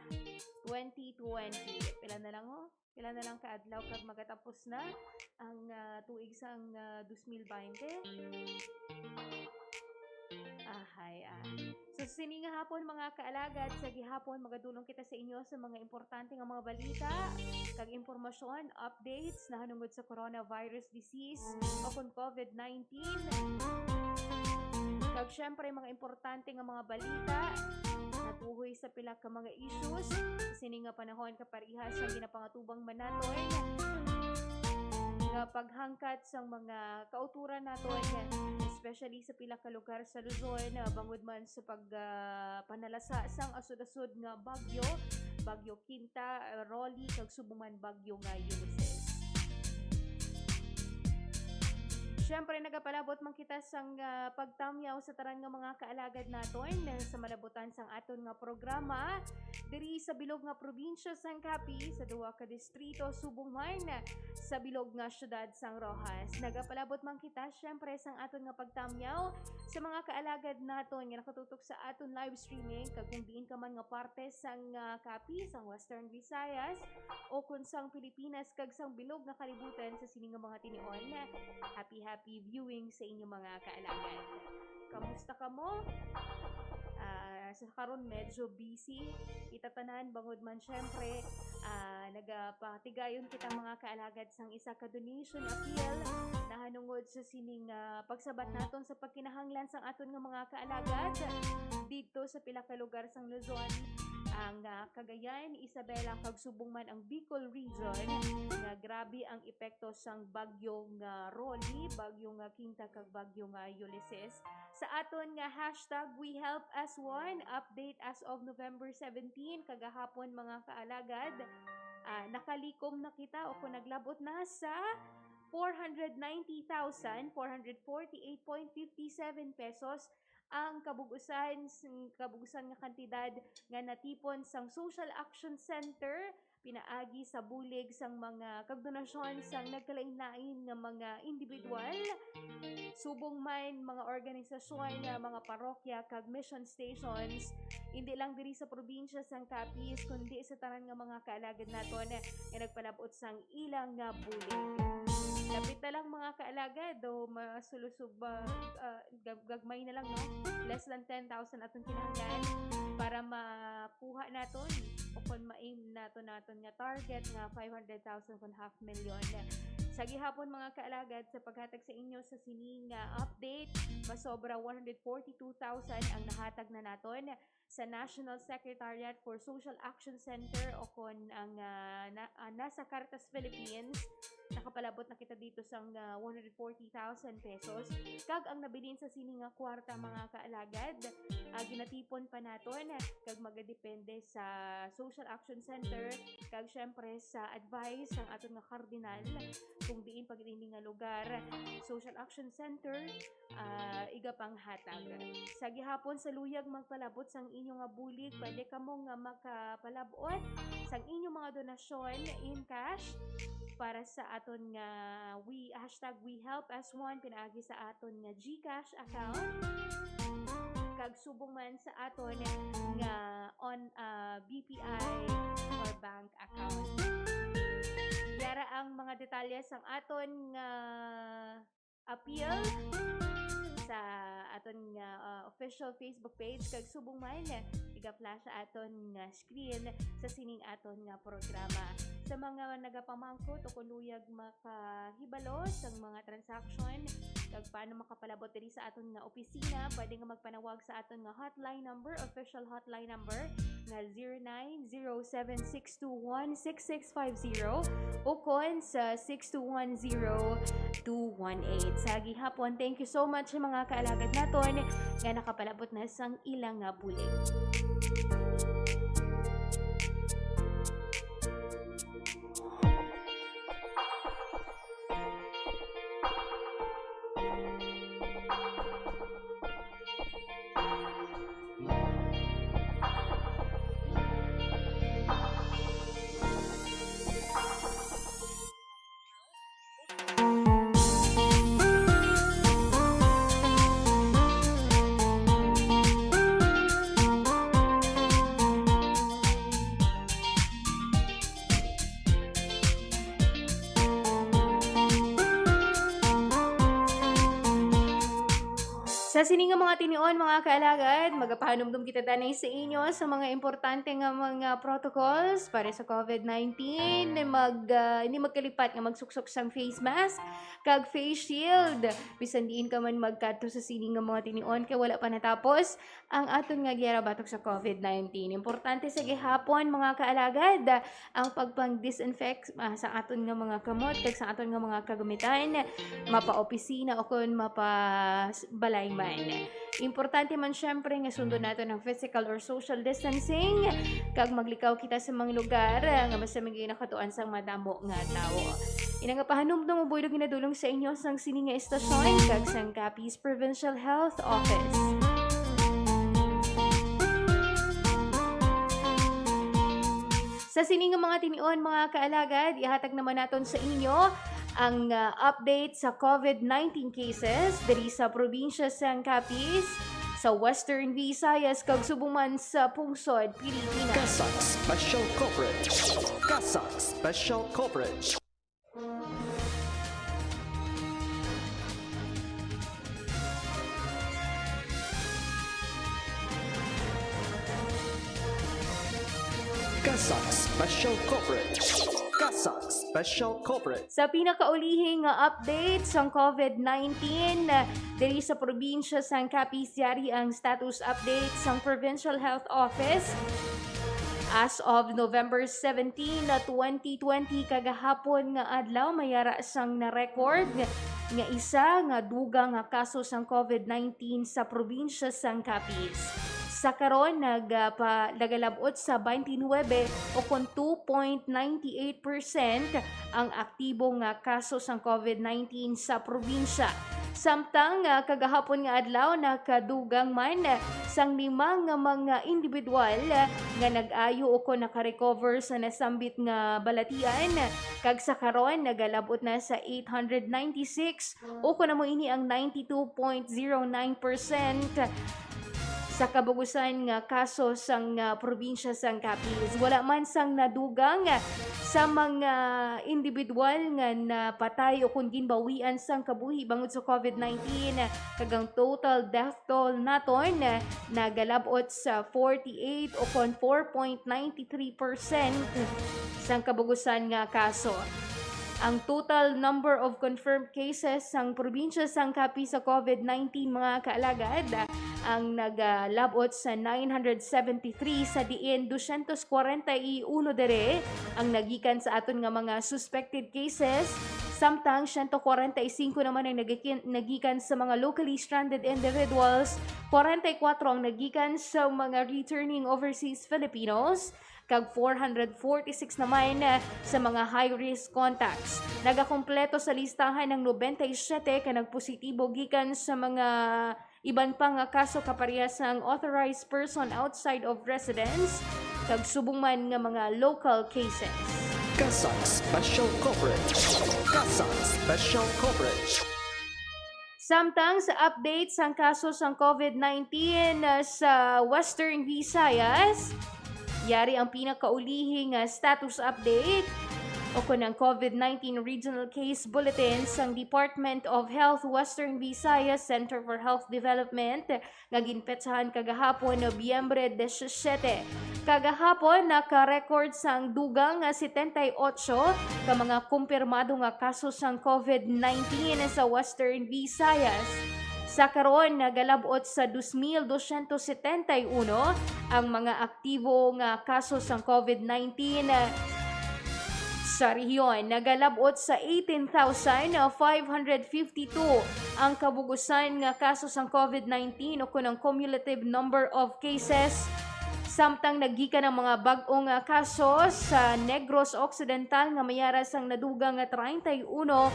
twenty twenty. Pila na lang, oh. Pila na lang ka adlaw kag magatapos na ang, ah, tuig sang, ah, dos mil baynte. Ahay, ah. So, sini nga hapon, mga kaalagad, sa gihapon, magadulong kita sa inyo sa mga importante nga mga balita. kag impormasyon, updates nahanungod sa coronavirus disease o kon COVID nineteen. Kag syempre, mga importante nga mga balita natuhoy sa pila ka mga issues sa sini nga panahon, kaparehas sang ginapangatubang man naton nga paghangkat sang mga kauturan naton, especially sa pila ka lugar sa Luzon, ah, bangod man sa pag, ah, panalasa sang asod-asod nga bagyo, Bagyo Quinta, ah, Rolly, kag subong man bagyo nga Ulysses. Siyempre, nagapalabot man kita sang, ah, pagtamyaw sa tanan nga mga kaalagad naton sa malabutan sang aton nga programa diri sa bilog nga probinsya sang Capiz, sa duha ka distrito, subong man sa bilog nga siyudad sang Roxas. Nagapalabot man kita, siyempre, sang aton nga pagtamyaw sa mga kaalagad naton nga nakatutok sa aton live streaming, kag kung diin ka man nga parte sang, ah, Capiz, sang Western Visayas, o kon sang Pilipinas kag sang bilog nga kalibutan sa sini nga mga tinion. Happy, happy viewing sa inyo, mga kaalagad. Kamusta kamo? Ah, sa karon medyo busy kita tanan, bangod man, syempre, ah, nagapatigayon kita, mga kaalagad, sang isa ka donation appeal nahanungod sa sining, ah, pagsabat naton sa pagkinahanglan sang aton nga mga kaalagad didto sa pila ka lugar sang Luzon, ang, ah, Cagayan, Isabela, kag subong man ang Bicol Region, nga grabe ang epekto sang bagyong, ah, Rolly, bagyong, ah, Quinta, kag bagyong, ah, Ulysses. Sa aton nga hashtag We Help As One, update as of November seventeen, kagahapon, mga kaalagad, ah, nakalikom na kita o kung naglabot na sa four hundred ninety thousand four hundred forty-eight point fifty-seven pesos ang kabug-usan, kabug-usan nga kantidad nga natipon sang Social Action Center pinaagi sa bulig sang mga kag donasyon sang nagkalain-lain nga mga individual, subong man mga organisasyon, nga mga parokya kag mission stations, hindi lang diri sa probinsya sang Capiz, kundi sa tanan nga mga kaalagad naton nga nagpalabot sang ilang nga bulig. Lapit na lang, mga kaalagad, o masulusog ba, ah, gag-, gagmay na lang, no? Less than ten thousand atong kinahanglan para makuha naton o kon ma-aim naton, naton nga target nga five hundred thousand kon half million. Sa gihapon, mga kaalagad, sa paghatag sa inyo sa sini nga update, masobra one hundred forty-two thousand ang nahatag na naton sa National Secretariat for Social Action Center o kon ang, ah, na, ah, nasa Caritas Philippines. Nakapalabot na kita dito sang, ah, one hundred forty thousand pesos. Kag ang nabilin sa sini nga kwarta, mga kaalagad, ah, ginatipon pa naton kag magadepende sa Social Action Center kag syempre sa advice sang aton nga kardinal kung diin pa gid ini nga lugar. Social Action Center, ah, igapanghatag. Sa gihapon, sa luyag magpalabot sang inyo nga bulig, pwede kamo nga makapalabot sang inyo mga donasyon in cash para sa aton nga We, hashtag We Help As One, pinaagi sa aton nga GCash account, kag subong man sa aton nga on, ah, B P I or bank account. Yara ang mga detalye sang aton nga appeal sa aton nga, ah, official Facebook page, kag subong man, iga-flash sa aton nga screen sa sining aton nga programa. Sa mga nagapamangkot o kon luyag makahibalo sang mga transaction kag paano makapalabot diri sa aton nga opisina, pwede nga magpanawag sa aton nga hotline number, official hotline number nga zero nine zero seven six two one six six five zero o kon sa six two one zero two one eight. Sa gihapon, thank you so much sa mga kaalagad naton nga nakapalabot na sang ilang nga bulig. Sa sini nga mga tinion, mga kaalagad, magapahanumdom kita danay sa inyo sa mga importante nga mga protocols para sa covid nineteen. Mag, ah, hindi magkalipat nga magsuksok sang face mask kag face shield. Bisan diin ka man magkadto sa sini nga mga tinion, kay wala pa natapos ang aton nga giyara batok sa covid nineteen. Importante sa gihapon, mga kaalagad, ang pagpang-disinfect, ah, sa aton nga mga kamot kag sa aton nga mga kagamitan, mapa-opisina o kon mapa s-, balay man. Importante man, syempre, nga sundon naton ang physical or social distancing kag maglikaw kita sa mga lugar, ah, nga basta may nakatuan sang madamo nga tawo. Ina nga pahanumdom, mabuhay nga ginadulong sa inyo sang sini nga istasyon kag sang Capiz Provincial Health Office. Sa sini nga mga tinion, mga kaalagad, ihatag naman naton sa inyo ang, ah, update sa covid nineteen cases diri sa probinsya sang Capiz, sa Western Visayas, kag subong man sa pungsod Pilipinas. CASAC Special Coverage. CASAC Special Coverage. CASAC Special Coverage. CASAC Special Coverage. Sa pinakaulihi nga update sang covid nineteen, diri sa probinsya sang Capiz, yari ang status update sang Provincial Health Office. As of November seventeen, twenty twenty, kagahapon nga adlaw, may ara sang na-record nga isa nga dugang nga kaso sang covid nineteen sa probinsya sang Capiz. Sa karon, nagapa-, nagalab-ot sa twenty-nine o kon two point nine eight percent ang aktibo nga kaso sang covid nineteen sa probinsya. Samtang, ah, kagahapon nga adlaw, nakadugang man sang lima nga mga individual nga nag-ayo o kon naka-recover sa nasambit nga balatian, kag sa karon nagalab-ot na sa eight hundred ninety-six, o kon amo ini ang ninety-two point zero nine percent sa kabugusan nga kaso sang, ah, probinsya sang Capiz. Wala man sang nadugang sa mga individual nga napatay o kon ginbawian sang kabuhi bangod sa covid nineteen, kag ang total death toll naton nagalab-ot sa forty-eight o kon four point nine three percent sang kabugusan nga kaso. Ang total number of confirmed cases sang probinsya sang Capiz sa covid nineteen, mga kaalagad, ang nagalab-ot sa nine hundred seventy-three, sa diin dosyentos kwarenta y uno diri ang nagikan sa aton nga mga suspected cases, samtang siyento kwarenta y singko naman ang nagikin-, nagikan sa mga locally stranded individuals, kwarenta y kuwatro ang nagikan sa mga returning overseas Filipinos, kag four hundred forty-six naman sa mga high-risk contacts. Nagakompleto sa listahan ang nobenta y siyete ka nagpositibo gikan sa mga iban pa nga kaso kaparehas sang authorized person outside of residence, kag subong man nga mga local cases. CASAC Special Coverage. CASAC Special Coverage. Samtang sa update sang kaso sang covid nineteen, ah, sa Western Visayas, yari ang pinakaulihi nga status update o kon ang covid nineteen Regional Case Bulletin sang Department of Health Western Visayas Center for Health Development nga ginpetsahan kagahapon, Nobyembre disisiete. Kagahapon, naka-record sang dugang nga setenta y ocho ka mga kumpirmado nga kaso sang covid nineteen sa Western Visayas. Sa karon, nagalab-ot sa dos mil dosyentos setenta y uno ang mga aktibo nga kaso sang covid nineteen. Sa rehiyon, nagalab-ot sa eighteen thousand five hundred fifty-two ang kabugusan nga kaso sang covid nineteen, o kon ang cumulative number of cases. Samtang naggikan ang mga bag-o nga kaso sa Negros Occidental nga may ara sang nadugang nga treinta y uno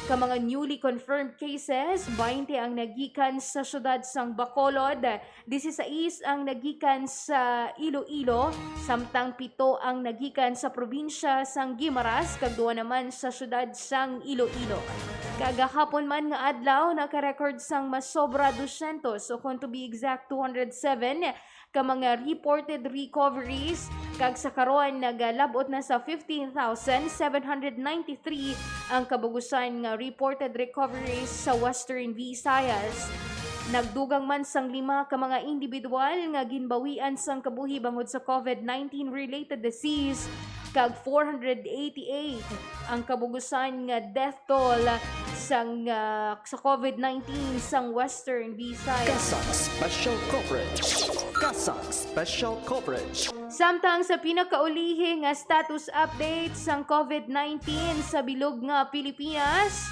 ka mga newly confirmed cases, baynte ang nagikan sa siyudad sang Bacolod, disisais ang nagikan sa Iloilo, samtang pito ang nagikan sa probinsya sang Guimaras, kag duha naman sa siyudad sang Iloilo. Kagahapon man nga adlaw, naka-record sang mas sobra dosyentos, o kon to be exact, two hundred seven ka mga reported recoveries, kag sa karon nagalab-ot na sa fifteen thousand seven hundred ninety-three ang kabugusan nga reported recoveries sa Western Visayas. Nagdugang man sang lima ka mga individual nga ginbawian sang kabuhi bangod sa COVID nineteen related disease, kag four hundred eighty-eight ang kabugusan nga death toll sang, ah, sa COVID nineteen sang Western Visayas. CASAC Special Coverage. CASAC Special Coverage. Samtang sa pinakaulihi nga status update sang COVID nineteen sa bilog nga Pilipinas,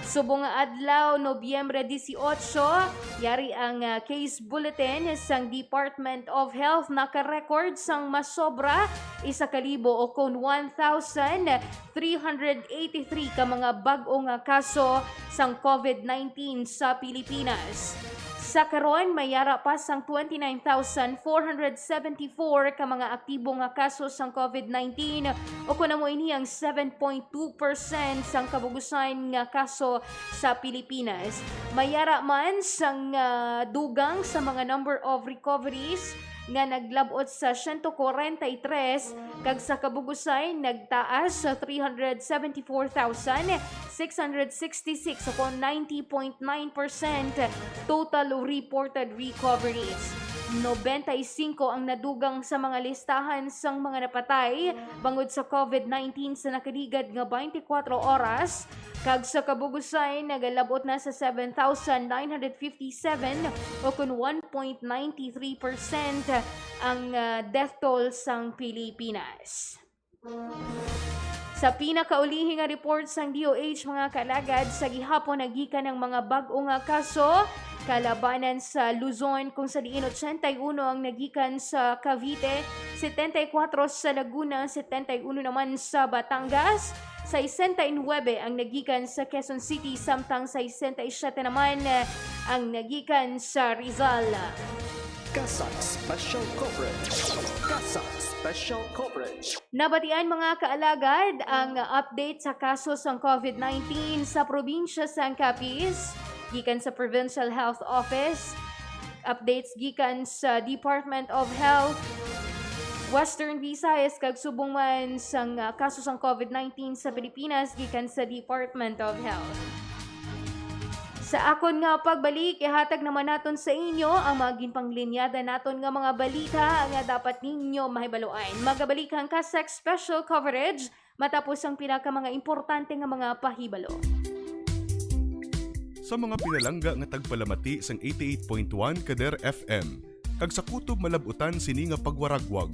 subong nga adlaw, Nobyembre dieciocho, yari ang, ah, case bulletin sang Department of Health naka-record sang masobra isa ka libo o kon one thousand three hundred eighty-three ka mga bag-o nga kaso sang COVID nineteen sa Pilipinas. Sa karon, may yara pa sang twenty-nine thousand four hundred seventy-four ka mga aktibo nga kaso sang COVID nineteen, o kon amo ini ang seven point two percent sang kabugusan nga kaso sa Pilipinas. May yara man sang, ah, dugang sa mga number of recoveries nga naglab-ot sa siyento kwarenta y tres, kag sa kabugusay nagtaas sa three hundred seventy-four thousand six hundred sixty-six, o kon ninety point nine percent total reported recoveries. Nobenta y singko ang nadugang sa mga listahan sang mga napatay bangod sa COVID nineteen sa nakaligad nga twenty-four oras, kag sa kabugusay nagalab-ot na sa seven thousand nine hundred fifty-seven, o kon one point nine three percent ang, ah, death toll sang Pilipinas. Sa pinakaulihi nga report sang D O H, mga kaalagad, sa gihapon nagikan ang mga bag-o nga kaso kalabanan sa Luzon, kung sa diin ochenta y uno ang nagikan sa Cavite, setenta y kuwatro sa Laguna, setenta y uno naman sa Batangas, sesenta y nuebe ang nagikan sa Quezon City, samtang sesenta y siyete naman ang nagikan sa Rizal. CASAC Special Coverage. CASAC Special Coverage. Nabatian, mga kaalagad, ang update sa kaso sang COVID nineteen sa probinsya sang Capiz gikan sa Provincial Health Office. Updates gikan sa Department of Health Western Visayas, kag subong man sang, ah, kaso sang COVID nineteen sa Pilipinas gikan sa Department of Health. Sa akon nga pagbalik, ihatag naman naton sa inyo ang mga ginpanglinyada naton nga mga balita nga dapat ninyo mahibaluan. Magabalik ang CASAC Special Coverage matapos ang pila ka mga importante nga mga pahibalo. Sa mga pinalangga nga tagpalamati sang eighty-eight point one Kader F M, kag sa kutob malab-utan sini nga pagwaragwag.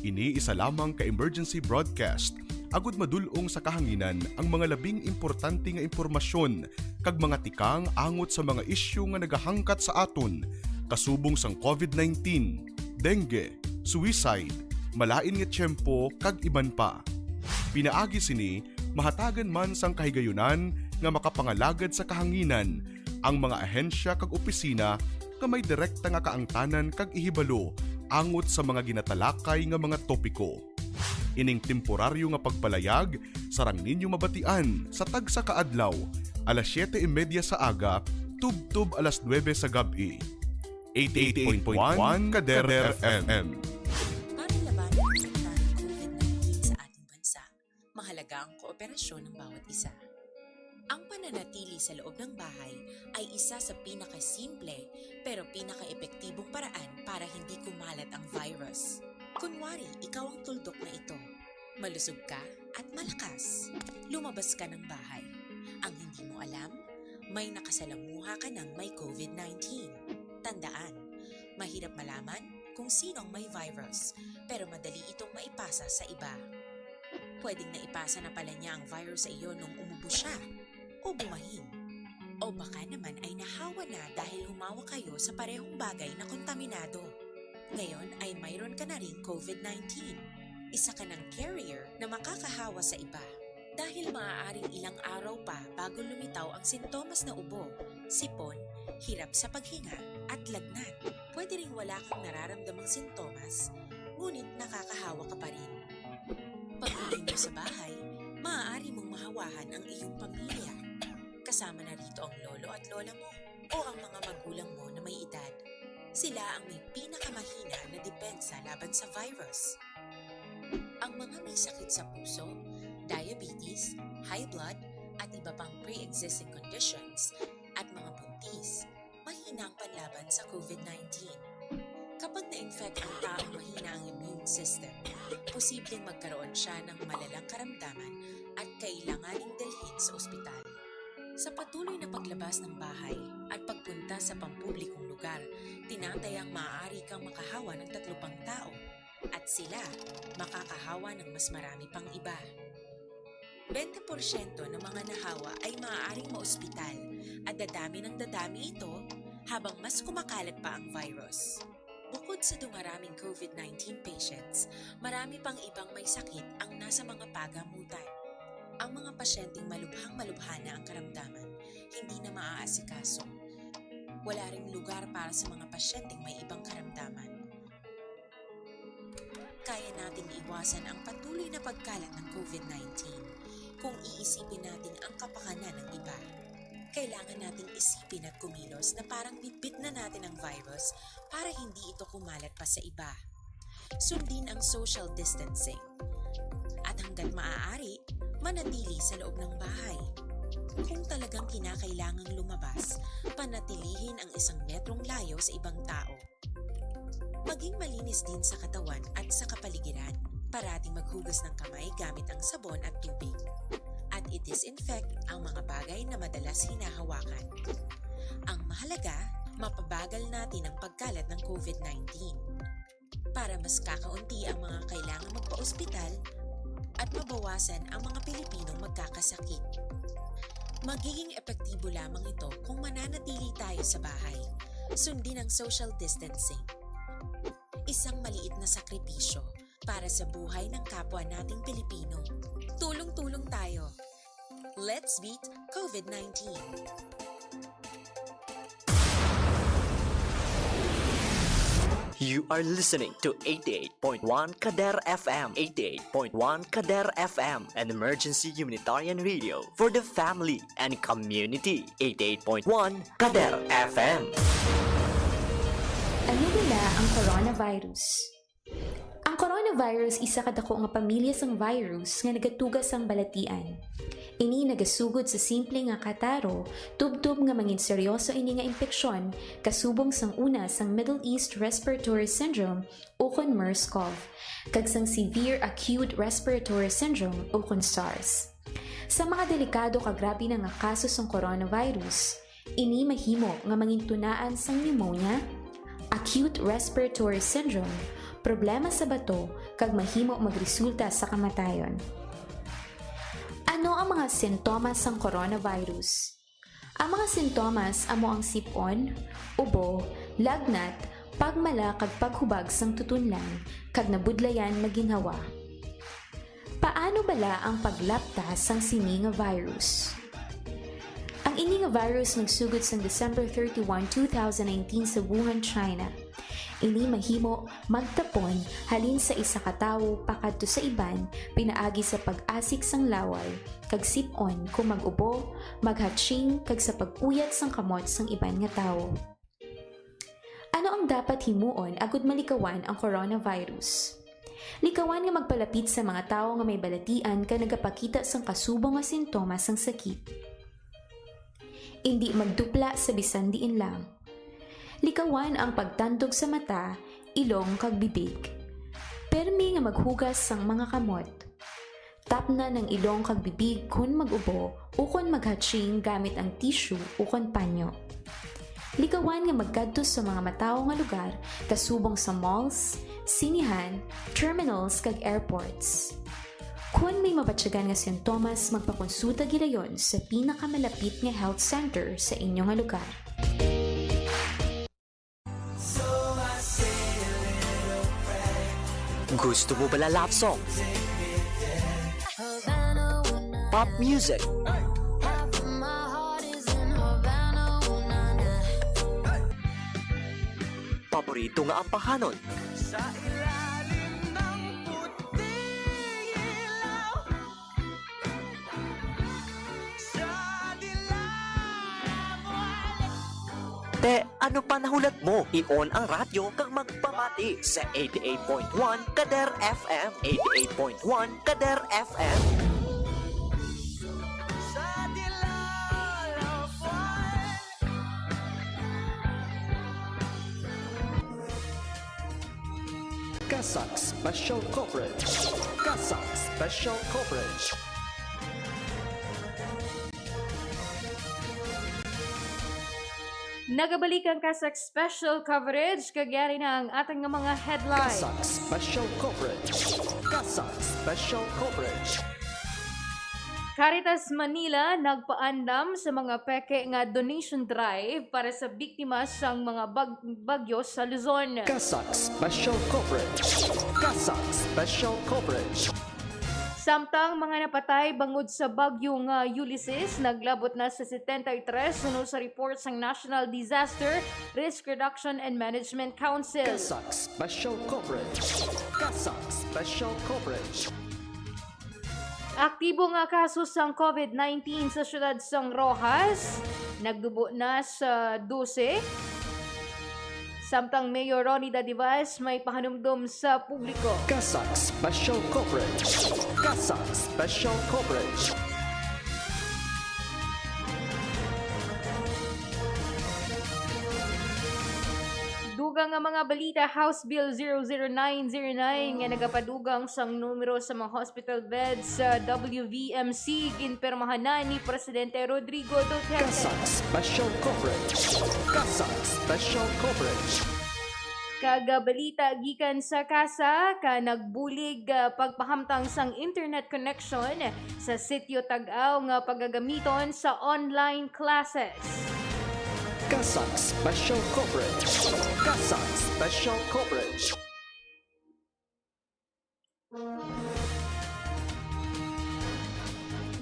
Ini isa lamang ka emergency broadcast, agud madul-ong sa kahanginan ang mga labing importante nga impormasyon kag mga tikang angot sa mga isyu nga nagahangkat sa aton, kasubong sang COVID nineteen, dengue, suicide, malain nga tiyempo, kag iban pa. Pinaagi sini, mahatagan man sang kahigayunan nga makapangalagad sa kahanginan ang mga ahensya kag opisina nga may direkta nga kaangtanan kag ihibalo angot sa mga ginatalakay nga mga topiko. Ining temporaryo nga pagpalayag sarang ninyo mabatian sa tagsa ka adlaw, alas siyete y media sa aga tubtob alas nuebe sa gab-i. Eighty-eight point one Kader F M. Para labanan ang sakta ng COVID nineteen sa ating bansa, mahalaga ang kooperasyon ng bawat isa. Ang pananatili sa loob ng bahay ay isa sa pinakasimple pero pinakaepektibong paraan para hindi kumalat ang virus. Kunwari, ikaw ang tuldok na ito. Malusog ka at malakas. Lumabas ka ng bahay. Ang hindi mo alam, may nakasalamuha ka ng may COVID nineteen. Tandaan, mahirap malaman kung sino ang may virus, pero madali itong maipasa sa iba. Pwedeng naipasa na pala niya ang virus sa iyo nung umubo siya o bumahing. O baka naman ay nahawa na dahil humawak kayo sa parehong bagay na kontaminado. Ngayon ay mayroon ka na ring COVID nineteen. Isa ka ng carrier na makakahawa sa iba. Dahil maaaring ilang araw pa bago lumitaw ang sintomas na ubo, sipon, hirap sa paghinga, at lagnat. Pwede ring wala kang nararamdamang sintomas, ngunit nakakahawa ka pa rin. Pag-uwi mo sa bahay, maaari mong mahawahan ang iyong pamilya. Kasama na rito ang lolo at lola mo o ang mga magulang mo na may edad. Sila ang may pinakamahina na depensa laban sa virus. Ang mga may sakit sa puso, diabetes, high blood, at iba pang pre-existing conditions, at mga buntis, Ng panlaban sa COVID nineteen. Kapag na-infect ang taong mahina ang immune system, posibleng magkaroon siya ng malalang karamdaman at kailanganing dalhin sa ospital. Sa patuloy na paglabas ng bahay at pagpunta sa pampublikong lugar, tinatayang maaari kang makahawa ng tatlo pang tao at sila makakahawa ng mas marami pang iba. Bente porsyento ng mga nahawa ay maaaring maospital at dadami ng dadami ito habang mas kumakalat pa ang virus. Bukod sa dumaraming COVID nineteen patients, marami pang ibang may sakit ang nasa mga pagamutan. Ang mga pasyenteng malubhang-malubha na ang karamdaman, hindi na maaasikaso. Wala ring lugar para sa mga pasyenteng may ibang karamdaman. Kaya nating iwasan ang patuloy na pagkalat ng COVID nineteen kung iisipin natin ang kapakanan ng iba. Kailangan nating isipin at kumilos na parang bitbit na natin ang virus para hindi ito kumalat pa sa iba. Sundin ang social distancing. At hanggat maaari, manatili sa loob ng bahay. Kung talagang kinakailangang lumabas, panatilihin ang isang metrong layo sa ibang tao. Maging malinis din sa katawan at sa kapaligiran. Parating maghugas ng kamay gamit ang sabon at tubig. At i-disinfect ang mga bagay na madalas hinahawakan. Ang mahalaga, mapabagal natin ang pagkalat ng COVID nineteen. Para mas kakaunti ang mga kailangang magpa-ospital at mabawasan ang mga Pilipinong magkakasakit. Magiging epektibo lamang ito kung mananatili tayo sa bahay. Sundin ang social distancing. Isang maliit na sakripisyo para sa buhay ng kapwa nating Pilipino. Tulong-tulong tayo. Let's beat COVID nineteen. You are listening to eighty-eight point one Kader F M. eighty-eight point one Kader F M, an emergency humanitarian radio for the family and community. eighty-eight point one Kader F M. Ano bala ang coronavirus? Ang coronavirus isa ka dako nga pamilya sang virus nga nagatuga sang balatian. Ini nagasugod sa simple nga kataro, tubtob nga mangin seryoso ini nga impeksyon kasubong sang una sang Middle East Respiratory Syndrome ukon MERS-CoV, kag sang Severe Acute Respiratory Syndrome ukon SARS. Sa mga delikado kag grabe na nga kaso sang coronavirus, ini mahimo nga mangintunaan sang pneumonia, acute respiratory syndrome, problema sa bato, kag mahimo magresulta sa kamatayon. Ano ang mga sintomas sang coronavirus? Ang mga sintomas amo ang sip-on, ubo, lagnat, pagmala kag paghubag sang tutunlan, kag nabudlayan nga ginhawa. Paano bala ang paglapta sang sini nga virus? Ang ini nga virus nagsugod sang December thirty-one, two thousand nineteen sa Wuhan, China. Ini mahimo magtapon halin sa isa ka tawo pakadto sa iban pinaagi sa pag-asik sang laway kag sip-on kon mag-ubo, maghatching kag sa pag-uyat sang kamot sang iban nga tawo. Ano ang dapat himuon agud malikawan ang coronavirus? Likawan nga magpalapit sa mga tawo nga may balatian kag nagapakita sang kasubong nga sintomas sang sakit. Indi magdupla sa bisan diin lang. Likawan ang pagtandog sa mata, ilong kag bibig. Permi nga maghugas sang mga kamot. Tapna ang ilong kag bibig kon mag-ubo ukon maghatching gamit ang tissue ukon panyo. Likawan nga magkadto sa mga matawo nga lugar kasubong sa malls, sinihan, terminals kag airports. Kon may mabatyagan nga sintomas, magpakonsulta gilayon sa pinakamalapit nga health center sa inyo nga lugar. Gusto mo bala love song? Pop music? Paborito nga ampahanon? Te, ano pa nahulat mo? I-on ang radyo kag magpamati sa eighty-eight point one Kader F M. Eighty-eight point one Kader F M. Sa dilaw of one. CASAC Special Coverage. CASAC Special Coverage. Nagabalik ang CASAC Special Coverage, kag yari na ang atang nga mga headlines. CASAC Special Coverage. CASAC Special Coverage. Caritas Manila nagpaandam sa mga peke nga donation drive para sa biktima sang mga bag-, bagyo sa Luzon. CASAC Special Coverage. CASAC Special Coverage. Samtang mga napatay bangod sa bagyo nga Ulysses naglabot na sa setenta y tres suno sa report sang National Disaster Risk Reduction and Management Council. CASAC Special Coverage. CASAC Special Coverage. Aktibo nga kaso sang COVID nineteen sa siyudad sang Roxas, nagdubo na sa dose. Samtang Mayor Ronnie Dadivas may pahanumdom sa publiko. CASAC Special Coverage. CASAC Special Coverage. Dugang nga mga balita, House Bill zero zero nine zero nine nga nagapadugang sang numero sa mga hospital beds sa W V M C ginpirmahan na ni Presidente Rodrigo Duterte. CASAC Special Coverage. CASAC Special Coverage. Kag, ah, balita gikan sa CASAC, nagbulig, ah, pagpahamtang sang internet connection sa sitio Tag-aw nga pagagamiton sa online classes. CASAC Special Coverage. CASAC Special Coverage.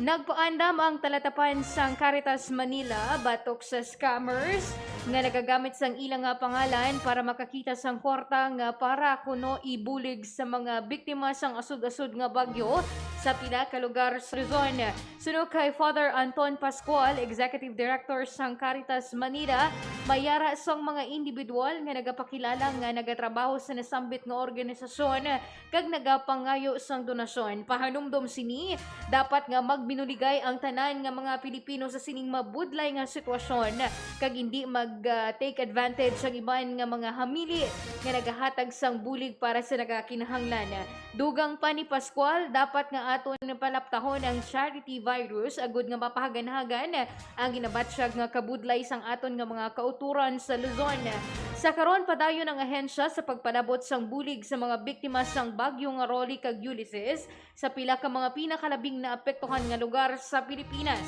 Nagpaandam ang talatapan sang Caritas Manila batok sa scammers nga nagagamit sang ila nga pangalan para makakita sang kwarta nga para kuno ibulig sa mga biktima sang asud-asud nga bagyo sa pila ka lugar sa Luzon. Suno kay Father Anton Pascual, Executive Director sang Caritas Manila, may ara sang mga individual nga nagapakilala nga nagatrabaho sa nasambit nga organisasyon kag nagapangayo sang donasyon. Pahanumdom sini, dapat nga magbinuligay ang tanan nga mga Pilipino sa sining mabudlay nga sitwasyon kag indi mag, ah, take advantage ang iban nga mga hamili nga nagahatag sang bulig para sa nagakinahanglan. Dugang pa ni Pascual, dapat nga aton palaptahon ang charity virus agud nga mapahaganhagan ang ginabatyag nga kabudlay sang aton nga mga kautoran sa Luzon. Sa karon, padayon ang ahensya sa pagpalabot sang bulig sa mga biktima sang bagyo nga Rolly kag Ulysses sa pila ka mga pinakalabing naapektuhan nga lugar sa Pilipinas.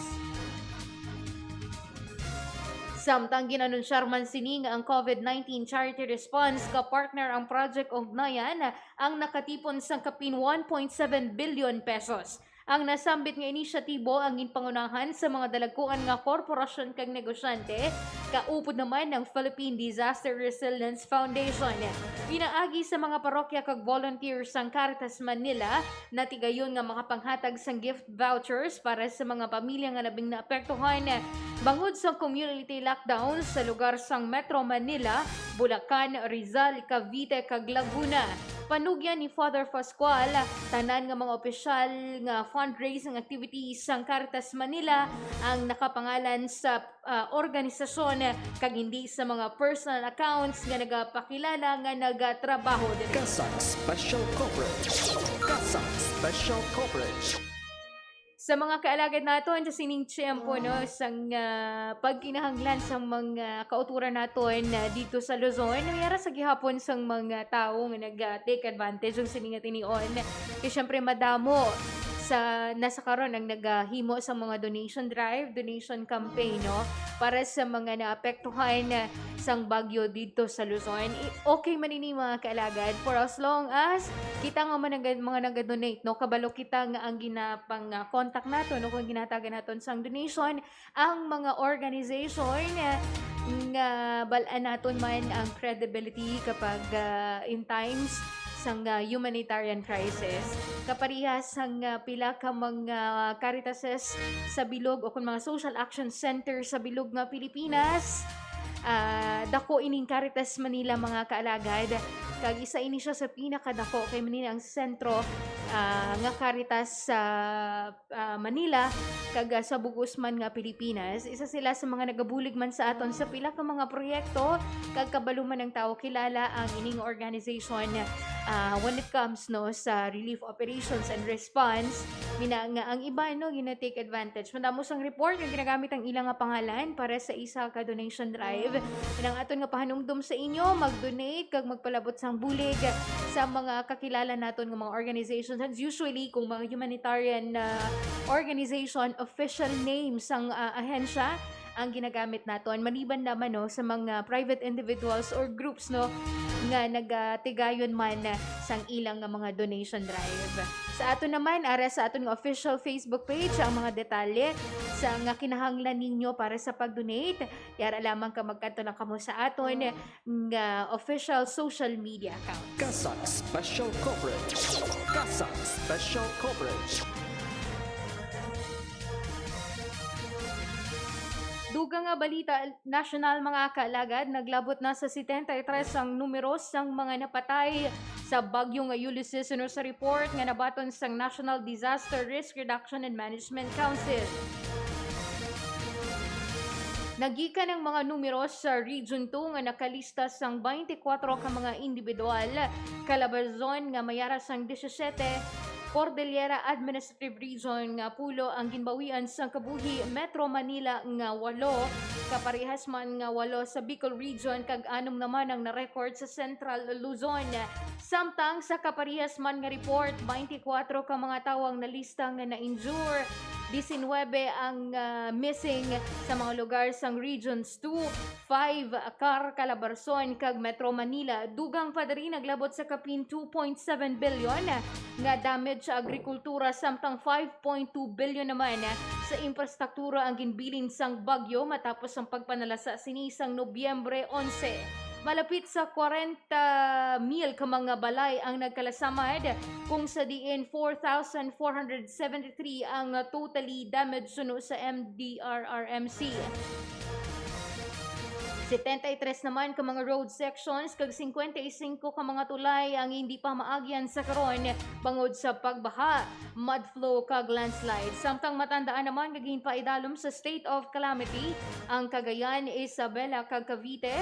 Samtang gin-anunsyar man sini nga ang COVID nineteen charity response ka-partner ang Project Ugnayan, ang nakatipon sang kapin one point seven billion pesos. Ang nasambit nga inisyatibo ang ginpangunahan sa mga dalagkuan nga korporasyon kag negosyante, kaupod naman ang Philippine Disaster Resilience Foundation. Pinaagi sa mga parokya kag volunteers sang Caritas Manila, natigayon nga makapanghatag sang gift vouchers para sa mga pamilya nga labing naapektuhan bangod sa community lockdown sa lugar sang Metro Manila, Bulacan, Rizal, Cavite, kag Laguna. Panugyan ni Father Pascual, tanan nga mga opisyal nga fundraising activities sang Caritas Manila ang nakapangalan sa, ah, organisasyon kag hindi sa mga personal accounts nga nagapakilala nga nagatrabaho diri. CASAC Special Coverage. CASAC Special Coverage. Sa mga kaalagad naton sa sining tiyempo, no, sang, ah, pagkinahanglan sang mga kauturan naton, ah, dito sa Luzon, may ara sa gihapon sang mga tawo nga nag-take advantage sang sini nga tinion. Kay syempre, madamo sa, na sa karon ang nagahimo sang mga donation drive, donation campaign, no, para sa mga naapektuhan sang bagyo dito sa Luzon. I-, okay man ini, mga kaalagad, for as long as kita nga mga naga-, mga naga-donate, no, kabalo kita nga ang ginapang, ah, contact naton, no, kung ginatagan naton sang donation, ang mga organization nga bal-an naton man ang credibility kapag, ah, in times sang, ah, humanitarian crisis. Kaparehas sang, ah, pila ka mga Caritases sa bilog o kung mga social action center sa bilog nga Pilipinas, ah, dako ining Caritas Manila, mga kaalagad. Kag isa ini siya sa pinakadako kay manini ang sentro, ah, nga Caritas sa ah, Manila, kag, ah, sa bug-os man nga Pilipinas. Isa sila sa mga nagabulig man sa aton sa pila ka mga proyekto, kag kabalo man ang tawo kilala ang ining organization ah, when it comes, no, sa relief operations and response, mina nga ang iba, no, gina-take advantage. Madamo sang report nga ginagamit ang ilang nga pangalan para sa isa ka donation drive. Ang aton nga pahanumdom sa inyo, mag-donate kag magpalabot sang bulig sa mga kakilala naton nga mga organizations. And usually, kung mga humanitarian, ah, organization, official name sang, ah, ahensya ang ginagamit naton. Maliban naman, no, sa mga private individuals or groups, no, nga nagatigayon man sang ilang nga mga donation drive. Sa aton naman, ara sa aton nga official Facebook page ang mga detalye sa nga kinahanglan ninyo para sa pag-donate. Yara lamang ka magkadto lang kamo sa aton nga official social media account. CASAC Special Coverage. CASAC Special Coverage. Dugang nga balita nasyonal, mga kaalagad, naglabot na sa setenta y tres ang numero sang mga napatay sa bagyo nga Ulysses, suno sa report nga nabaton sang National Disaster Risk Reduction and Management Council. Nagikan ang mga numero sa Region two nga nakalista sang twenty-four ka mga individual, Calabarzon nga may ara sang disisiete, Cordillera Administrative Region nga pulo ang ginbawian sang kabuhi, Metro Manila nga walo, kaparehas man nga walo sa Bicol Region, kag anom naman ang na-record sa Central Luzon. Samtang sa kaparehas man nga report, twenty-four ka mga tawo ang nalista nga na-injure, diecinuebe ang, ah, missing sa mga lugar sang Regions two, five, Car, Calabarzon, kag Metro Manila. Dugang pa diri naglabot sa kapin two point seven billion nga damage sa agrikultura, samtang five point two billion naman sa infrastruktura ang ginbilin sang bagyo matapos ang pagpanalasa sini sang Nobyembre onse. Malapit sa kwarenta mil ka mga balay ang nagkalasamad, kung sa diin four thousand four hundred seventy-three ang totally damaged suno sa M D R R M C. Setenta y tres naman ka mga road sections kag singkwenta y singko ka mga tulay ang hindi pa maagyan sa karon bangod sa pagbaha, mud flow kag landslide. Samtang matandaan naman nga ginpaidalom sa state of calamity ang Cagayan, Isabela kag Cavite.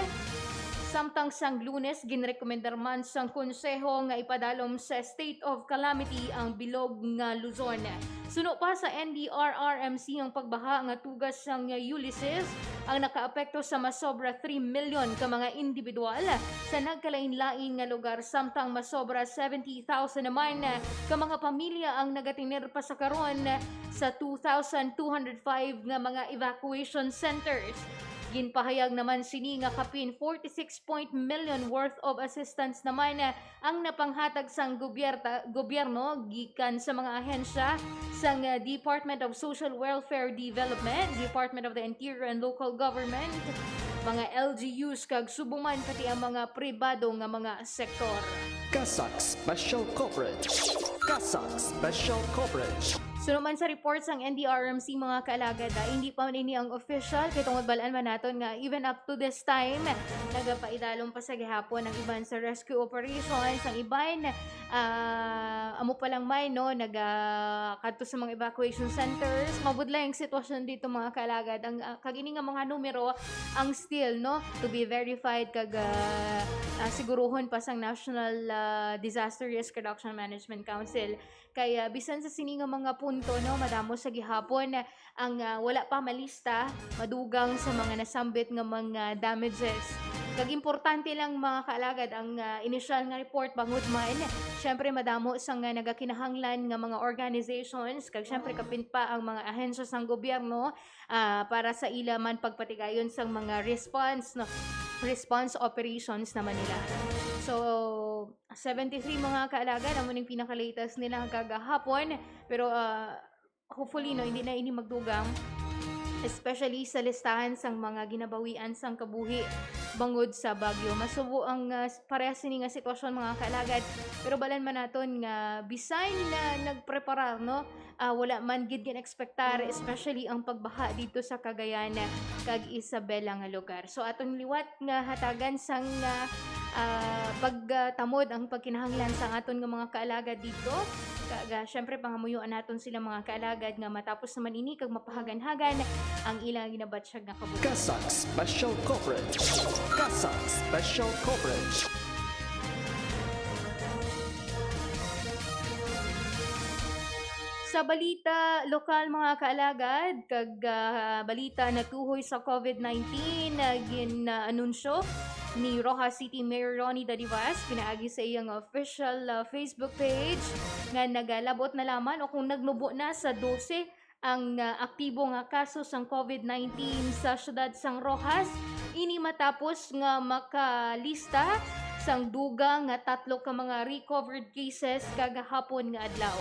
Samtang sang Lunes, ginrekomendar man sang konseho nga ipadalom sa state of calamity ang bilog nga Luzon. Suno pa sa N D R R M C, ang pagbaha nga tugas sang Ulysses ang nakaapekto sa masobra three million ka mga individual sa nagkalain-lain nga lugar, samtang masobra seventy thousand naman ka mga pamilya ang nagatener pa sa karon sa two thousand two hundred five nga mga evacuation centers. Ginpahayag naman sini nga kapin forty-six point million worth of assistance naman ang napanghatag sang gobyerta-, gobyerno gikan sa mga ahensya sang, uh, Department of Social Welfare Development, Department of the Interior and Local Government, mga L G Us, kag subong man pati ang mga pribado nga mga sektor. CASAC Special Coverage. CASAC Special Coverage. Suno man sa report sang N D R R M C, mga kaalagad, ah, hindi pa man ini ang official, kay tungod bal-an man naton nga even up to this time, nagapaidalom pa sa gihapon ang iban sa rescue operations, ang iban, ah, amo pa lang may, no, naga-, kadto sa mga evacuation centers. Mabudlay ang sitwasyon dito, mga kaalagad. Ang, ah, kag ini nga mga numero, ang still, no, to be verified kag, ah, ah, siguruhon pa sang National, ah, Disaster Risk Reduction Management Council. Kaya bisan sa sini nga mga punto, no, madamo sa gihapon ang, ah, wala pa malista, madugang sa mga nasambit nga mga damages. Kag importante lang, mga kaalagad, ang, ah, inisyal nga report bangod man, syempre, madamo sa nga nagakinahanglan nga mga organizations, kag syempre kapin pa ang mga ahensya sang gobyerno, ah, para sa ila man pagpatigayon sang mga response, no, response operations naman nila. So, seventy-three, mga kaalagad, amo ning pinaka-latest nila kagahapon. Pero, ah, hopefully, no, hindi na ini magdugang, especially sa listahan sang mga ginabawian sang kabuhi bangod sa bagyo. Masubo ang, ah, parehas sini nga sitwasyon, mga kaalagad. Pero bal-an man naton nga bisan na nagpreparar, no, ah, wala man gid gin-expectar, especially ang pagbaha dito sa Cagayan kag Isabela nga lugar. So, aton liwat nga hatagan sang, ah, ah, pagtamod ang pagkinahanglan sa aton nga mga kaalagad dito. Kag, ah, syempre, pangamuyoan naton sila, mga kaalagad, nga matapos naman ini kag mapahaganhagan ang ilang ginabatyag nga kabuhi. CASAC Special Coverage. CASAC Special Coverage. Sa balita lokal, mga kaalagad, kag, ah, balita natuhoy sa COVID nineteen, ah, gin-anunsyo ni Roxas City Mayor Ronnie Dadivas pinaagi sa iyang official, ah, Facebook page nga nagalabot na lamang o kung nagnubo na sa dose ang, ah, aktibo nga kaso sang COVID nineteen sa siyudad sang Roxas. Ini matapos nga makalista sang dugang nga tatlo ka mga recovered cases kagahapon nga adlaw.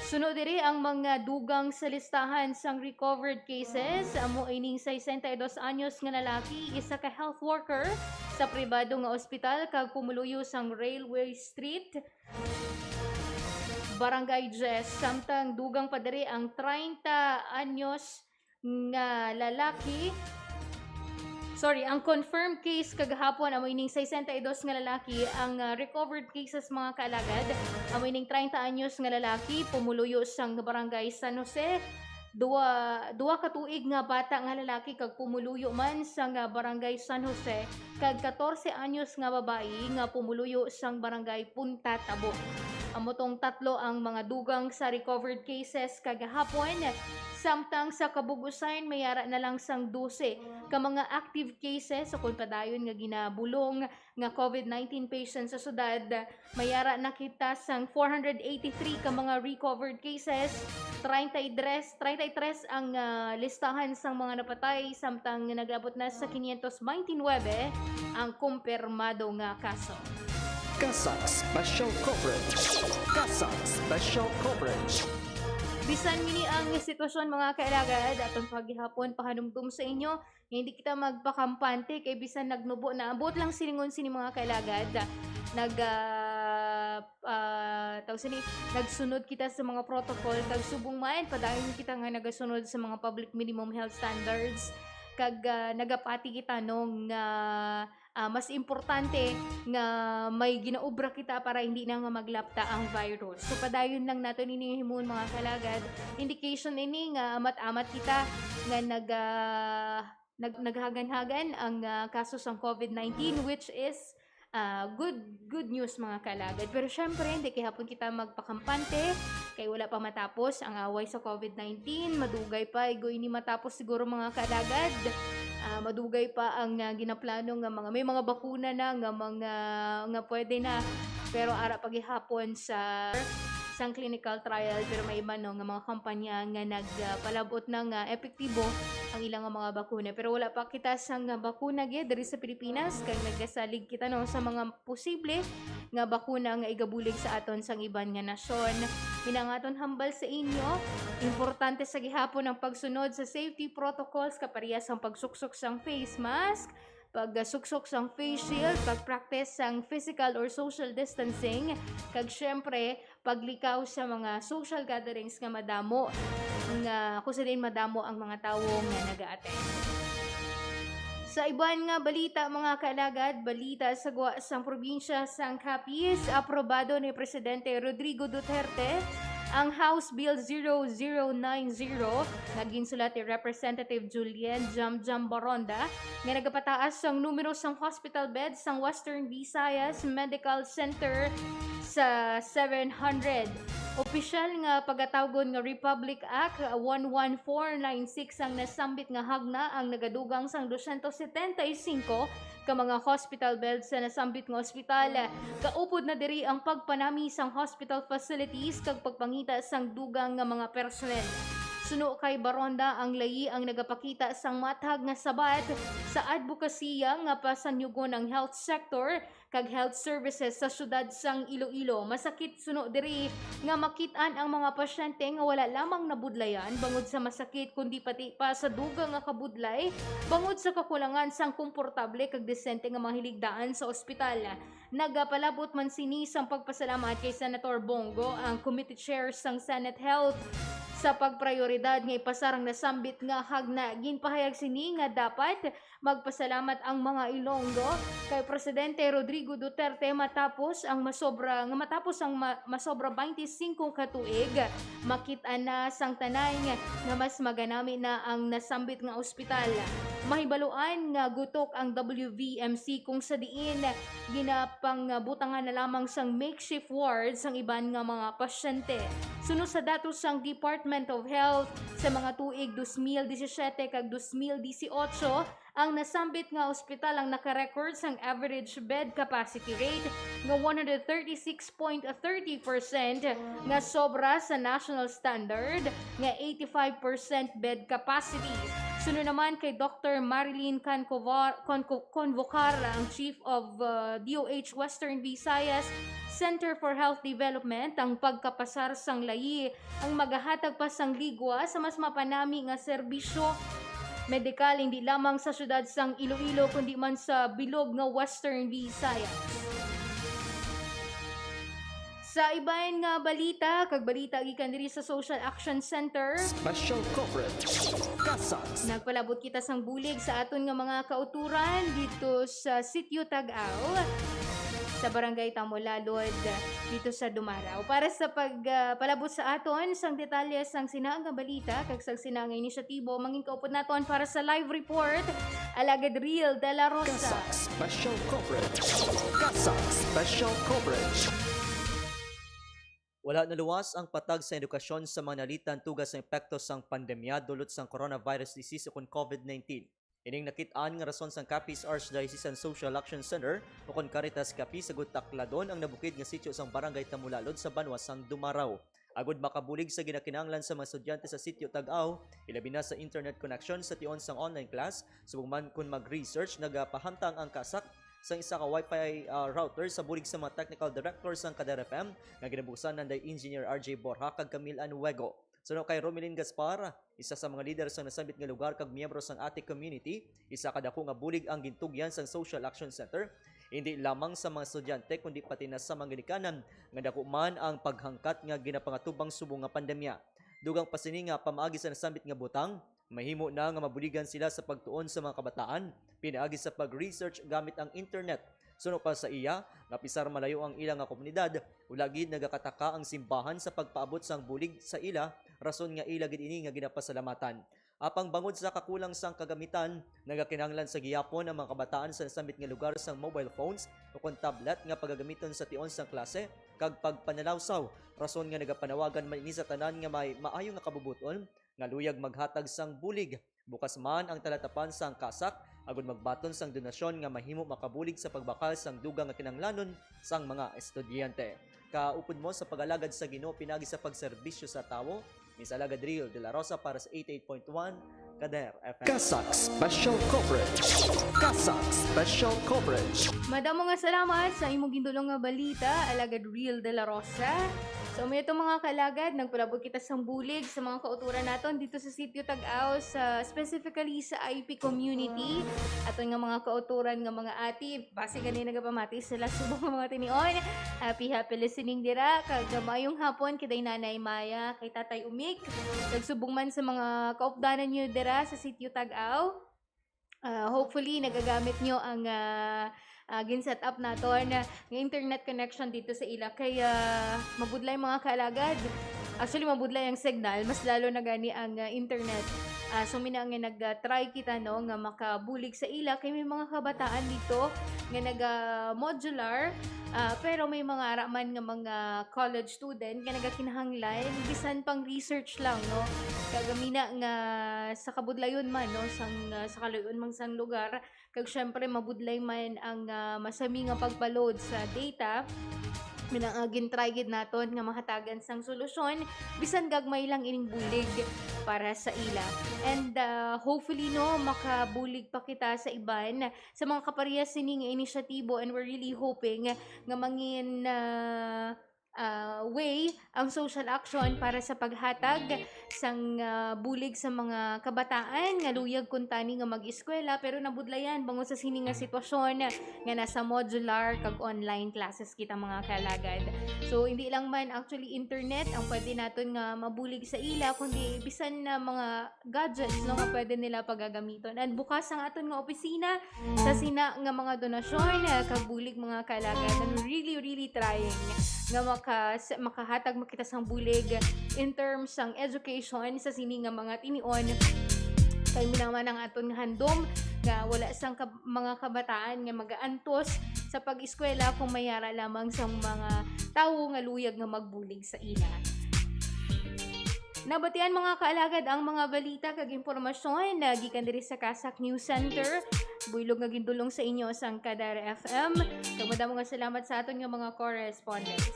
Sunod diri ang mga dugang sa listahan sang recovered cases, amo ining sesenta y dos anyos nga lalaki, isa ka health worker sa pribado nga ospital kag pumuluyo sang Railway Street, Barangay Jess, samtang dugang pa diri ang treinta anyos nga lalaki. Sorry, ang confirmed case kagahapon amo ining sesenta y dos nga lalaki, ang, ah, recovered cases, mga kaalagad, amo ining treinta anyos nga lalaki, pumuluyo sang Barangay San Jose, duwa, duwa ka tuig nga bata nga lalaki kag pumuluyo man sang, ah, Barangay San Jose, kag katorse anyos nga babayi nga pumuluyo sang Barangay Punta Tabo. Amo tong tatlo ang mga dugang sa recovered cases kagahapon, samtang sa Cabug-usayan may ara na lang sang dose ka mga active cases, o kon padayon nga ginabulong nga COVID nineteen patients sa syudad, may ara na kita sang four hundred eighty-three ka mga recovered cases, treinta y tres, treinta y tres ang, ah, listahan sang mga napatay, samtang nag-abot na sa quinientos veintinuebe ang kumpirmado nga kaso. CASAC Special Coverage. CASAC Special Coverage. Bisan ini ang sitwasyon, mga kaalagad, aton pa gihapon pahanumdom sa inyo nga hindi kita magpakampante kay bisan nagnubo na. Buot lang silingon sini, mga kaalagad, nag, ah, ah, tawag sini, nagsunod kita sa mga protocol, kag subong man, padayon kita nga nagasunod sa mga public minimum health standards, kag, ah, nagapati kita, no, nga, ah, mas importante nga may ginaobra kita para hindi na nga maglapta ang virus. So, padayon lang naton ini himuon, mga kaalagad. Indication ini nga amat-amat kita nga nag, ah, nag-, naghaganhagan ang, ah, kaso sang COVID nineteen, which is, ah, good, good news, mga kaalagad. Pero syempre, hindi gihapon kita magpakampante kay wala pa matapos ang away sa COVID nineteen. Madugay pa, igo ini matapos siguro, mga kaalagad. Ah, madugay pa ang, ah, ginaplano nga mga, may mga bakuna na nga mga, nga pwede na. Pero ara pa gihapon sa sang clinical trial, pero may iba, no, nga mga kampanya nga nagpalabot na nga epektibo ang ilang nga mga bakuna. Pero wala pa kita sang bakuna gid diri sa Pilipinas, kag nagasalig kita, no, sa mga posible nga bakuna nga igabulig sa aton sang iban nga nasyon. Ini ang aton hambal sa inyo, importante sa gihapon ang pagsunod sa safety protocols, kaparehas ang pagsuksok sang face mask, pagsuksok sang face shield, pag-practice sang physical or social distancing, kag syempre, paglikaw sa mga social gatherings nga madamo, nga kung sa diin madamo ang mga tawo nga naga-attend. Sa iban nga balita, mga kaalagad, balita sa gwa sang probinsya sang Capiz, aprobado ni Presidente Rodrigo Duterte ang House Bill zero zero nine zero nga ginsulat ni Representative Julian Jamjam Baronda, nga nagapataas sang numero sang hospital beds sang Western Visayas Medical Center sa seven hundred. Opisyal nga pagatawgon nga Republic Act one one four nine six ang nasambit nga hagna, ang nagadugang sang dosyentos setenta y singko ka mga hospital beds sa nasambit nga ospital. Kaupod na diri ang pagpanami sang hospital facilities kag pagpangita sang dugang nga mga personnel. Suno kay Baronda, ang layi ang nagapakita sang matag nga sabat sa adbokasiya nga pasanyugon ang health sector kag health services sa siyudad sang Iloilo. Masakit suno diri nga makit-an ang mga pasyente nga wala lamang nabudlayan bangod sa masakit, kundi pati pa sa dugang nga kabudlay bangod sa kakulangan sang komportable kag desente nga mga hiligdaan sa ospital. Nagapalabot man sini sang pagpasalamat kay Senator Bong Go, ang committee chair sang Senate Health, sa pagprayoridad nga ipasar ang nasambit nga hagna. Ginpahayag sini nga dapat magpasalamat ang mga Ilonggo kay Presidente Rodrigo Duterte matapos ang masobra, nga matapos ang ma-, masobra twenty-five ka tuig, makit-an na sang tanan nga mas maganami na ang nasambit nga ospital. Mahibaluan nga gutok ang W V M C kung sa diin ginapangbutangan na lamang sang makeshift ward sang iban nga mga pasyente. Suno sa datos sang Department of Health, sa mga tuig dos mil disisiete kag dos mil disiotso, ang nasambit nga ospital ang naka-record sang average bed capacity rate nga one hundred thirty-six point thirty percent, nga sobra sa national standard nga eighty-five percent bed capacity. Suno naman kay Doctor Marilyn Cancovar-, Conco-, Convocar, ang Chief of, uh, D O H Western Visayas Center for Health Development, ang pagkapasar sang layi ang magahatag pa sang ligwa sa mas mapanami nga serbisyo medikal, hindi lamang sa siyudad sang Iloilo, kundi man sa bilog nga Western Visayas. Sa iban nga balita, kag balita gikan diri sa Social Action Center, Special coverage. Kasaks. Nagpalabot kita sang bulig sa aton nga mga kauturan dito sa Sitio Tag-aw, sa Barangay Tamulalod, dito sa Dumarao. Para sa pag, ah, palabot sa aton sang detalye sang sina nga balita kag sang sina nga inisyatibo, mangin kaupod naton para sa live report, Alagad Real de la Rosa. Kasaks Special Coverage. Kasaks Special Coverage. Wala naluwas ang patag sa edukasyon sa mga nalitan tuga sa epekto sang pandemya dulot sang coronavirus disease ukon COVID nineteen. Ining nakit-an nga rason sang Capiz Archdiocesan Social Action Center, ukon Caritas Capiz, agud takladon ang nabukid nga sitio sang Barangay Tamulalod sa banwa sang Dumarao. Agud makabulig sa ginakinahanglan sa mga estudyante sa sitio Tag-aw, ilabi na sa internet connection sa tion sang online class, subong man kon mag-research, nagapahamtang ang kasak sang isa ka wifi, ah, router sa bulig sa mga technical director sang Kadar F M nga ginabusan nanday Engineer R J Borja kag Camille Anuego. Suno kay Romelin Gaspar, isa sa mga lider sang nasambit nga lugar kag miyembro sang Ate Community, isa ka dako nga bulig ang gintugyan sang Social Action Center, hindi lamang sa mga estudyante kundi pati na sa mga ginikanan nga dako man ang paghangkat nga ginapangatubang subong nga pandemya. Dugang pa sini nga pamaagi sa nasambit nga butang, mahimo na nga mabuligan sila sa pagtuon sa mga kabataan pinaagi sa pag-research gamit ang internet. Suno pa sa iya, nga pisar malayo ang ila nga komunidad, wala gid nagakataka ang simbahan sa pagpaabot sang bulig sa ila, rason nga ila gid ini nga ginapasalamatan. Apang bangod sa kakulang sang kagamitan, nagakinahanglan sa gihapon ang mga kabataan sa nasambit nga lugar sang mobile phones ukon tablet nga pagagamiton sa tion sang klase kag pagpanalawsaw, rason nga nagapanawagan man ini sa tanan nga may maayo nga kabubot-on nga luyag maghatag sang bulig. Bukas man ang talatapan sang kasak agud magbaton sang donasyon nga mahimo makabulig sa pagbakal sang dugang nga kinahanglanon sang mga estudyante. Kaupod mo sa pag-alagad sa Ginoo pinagi sa pagserbisyo sa tawo, Miss Alagad Rio de la Rosa para sa eighty-eight point one Kader F M. Kasak Special Coverage. Kasak Special Coverage. Madamo nga salamat sa imong gindulong nga balita, Alagad Real de la Rosa. So, may ito, mga kaalagad, nagpalabot kita sang bulig sa mga kauturan naton dito sa Sitio Tag-aw, sa, specifically sa I P community. Aton nga mga kauturan nga mga ati, basi gani nagapamati sila subong nga mga tinion. Happy, happy listening dira. Kag maayong hapon kay Nanay Maya, kay Tatay Umik, kag subong man sa mga kaupdanan niyo dira sa Sitio Tag-aw. Ah, hopefully, nagagamit nyo ang, ah, ah, gin-set up naton nga internet connection dito sa ila. Kay, ah, mabudlay, mga kaalagad. Actually, mabudlay ang signal, mas lalo na gani ang, ah, internet. Ah, so, mina nga nag-try kita, no, nga makabulig sa ila. Kay may mga kabataan dito nga naga-modular, ah, pero may mga ara man nga mga college student nga nagakinahanglan, bisan pang research lang, no? Kag mina nga sa kabudlayon man, no, sang, ah, sa kaluy-on man sang lugar, kag syempre mabudlay man ang, ah, masami nga pagpa-load sa data, mina nga gin-try gid naton nga mahatagan sang solusyon, bisan gagmay lang ining bulig para sa ila. And, ah, hopefully, no, makabulig pa kita sa iban sa mga kaparehas sini nga inisyatibo, and we're really hoping nga mangin, ah, ah, way ang social action para sa paghatag sang, ah, bulig sa mga kabataan nga luyag kuntani nga mag-eskwela, pero nabudlayan bangod sa sini nga sitwasyon nga nasa modular kag online classes kita, mga kaalagad. So, hindi lang man actually internet ang pwede naton nga mabulig sa ila, kundi bisan na mga gadgets, no, nga pwede nila pagagamiton. And bukas ang aton nga opisina sa sina nga mga donasyon, eh, kag bulig, mga kaalagad. And really, really trying nga maka-, makahatag makita sang bulig in terms sang education sa sini nga mga tinion. Kay amo naman ang aton nga handom nga wala sang kab-, mga kabataan nga magaantos sa pag-eskwela kung may ara lamang sang mga tawo nga luyag nga magbulig sa ila. Nabatian, mga kaalagad, ang mga balita kag impormasyon na gikan diri sa CASAC News Center. Buylog nga gindul-ong sa inyo sang Kadar F M. Kag madamo nga salamat sa aton nga mga correspondents.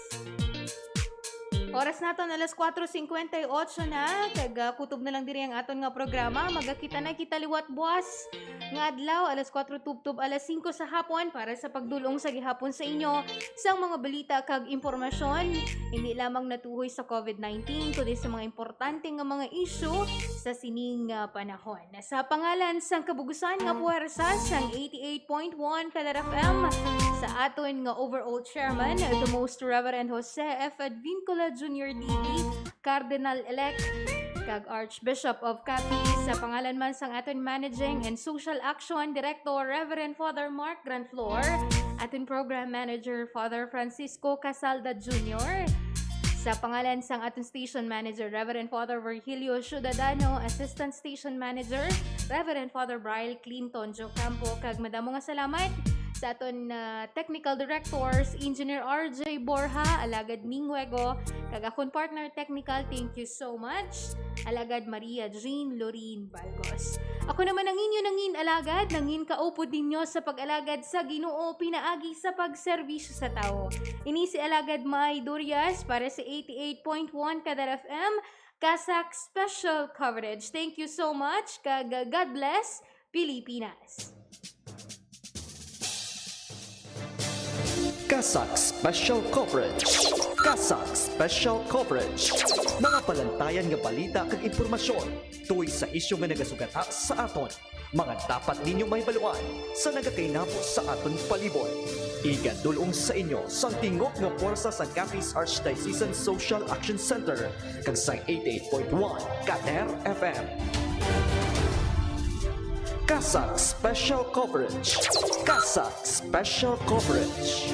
Oras naton alas kuwatro singkwenta y ocho na, kag, ah, kutob na lang diri ang aton nga programa. Magakita na kita liwat buwas nga adlaw, alas kuwatro tubtob alas singko sa hapon, para sa pagdul-ong sa gihapon sa inyo sang mga balita kag impormasyon, hindi lamang natuhoy sa covid nineteen, kundi sa mga importante nga mga isyu sa sining, ah, panahon. Sa pangalan sang kabugusan nga puwersa sang eighty-eight point one Kadar F M, sa aton nga overall chairman, the Most Reverend Jose F. Advincula Junior D D, Cardinal-elect kag Archbishop of Capiz, sa pangalan man sang aton Managing and Social Action Director, Reverend Father Mark Granflor, aton Program Manager, Father Francisco Casalda Junior, sa pangalan sang aton Station Manager, Reverend Father Virgilio Ciudadano, Assistant Station Manager, Reverend Father Brian Clinton Jocampo, kag madamo nga salamat sa aton, ah, technical directors, Engineer R J Borja, Alagad Minguego, kag akon partner technical, thank you so much, Alagad Maria Jean Lorin Balgos. Ako naman ang inyo nangin alagad, nangin kaupod ninyo sa pag-alagad sa Ginoo pinaagi sa pagserbisyo sa tawo. Ini si Alagad Mai Durias para sa eighty-eight point one Kadar F M, CASAC Special Coverage. Thank you so much, kag God bless, Pilipinas. CASAC Special Coverage. CASAC Special Coverage. Mga palantayan nga balita kag impormasyon tungod sa isyu nga nagasugata sa aton. Mga dapat ninyo mahibaluan sa nagakainabo sa aton palibot. Igadul-ong sa inyo sang tingog nga pwersa sang Capiz Archdiocesan Social Action Center kag sang eighty-eight point one Kader F M. CASAC Special Coverage. CASAC Special Coverage.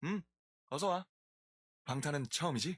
음, 어서 와. 방탄은 처음이지?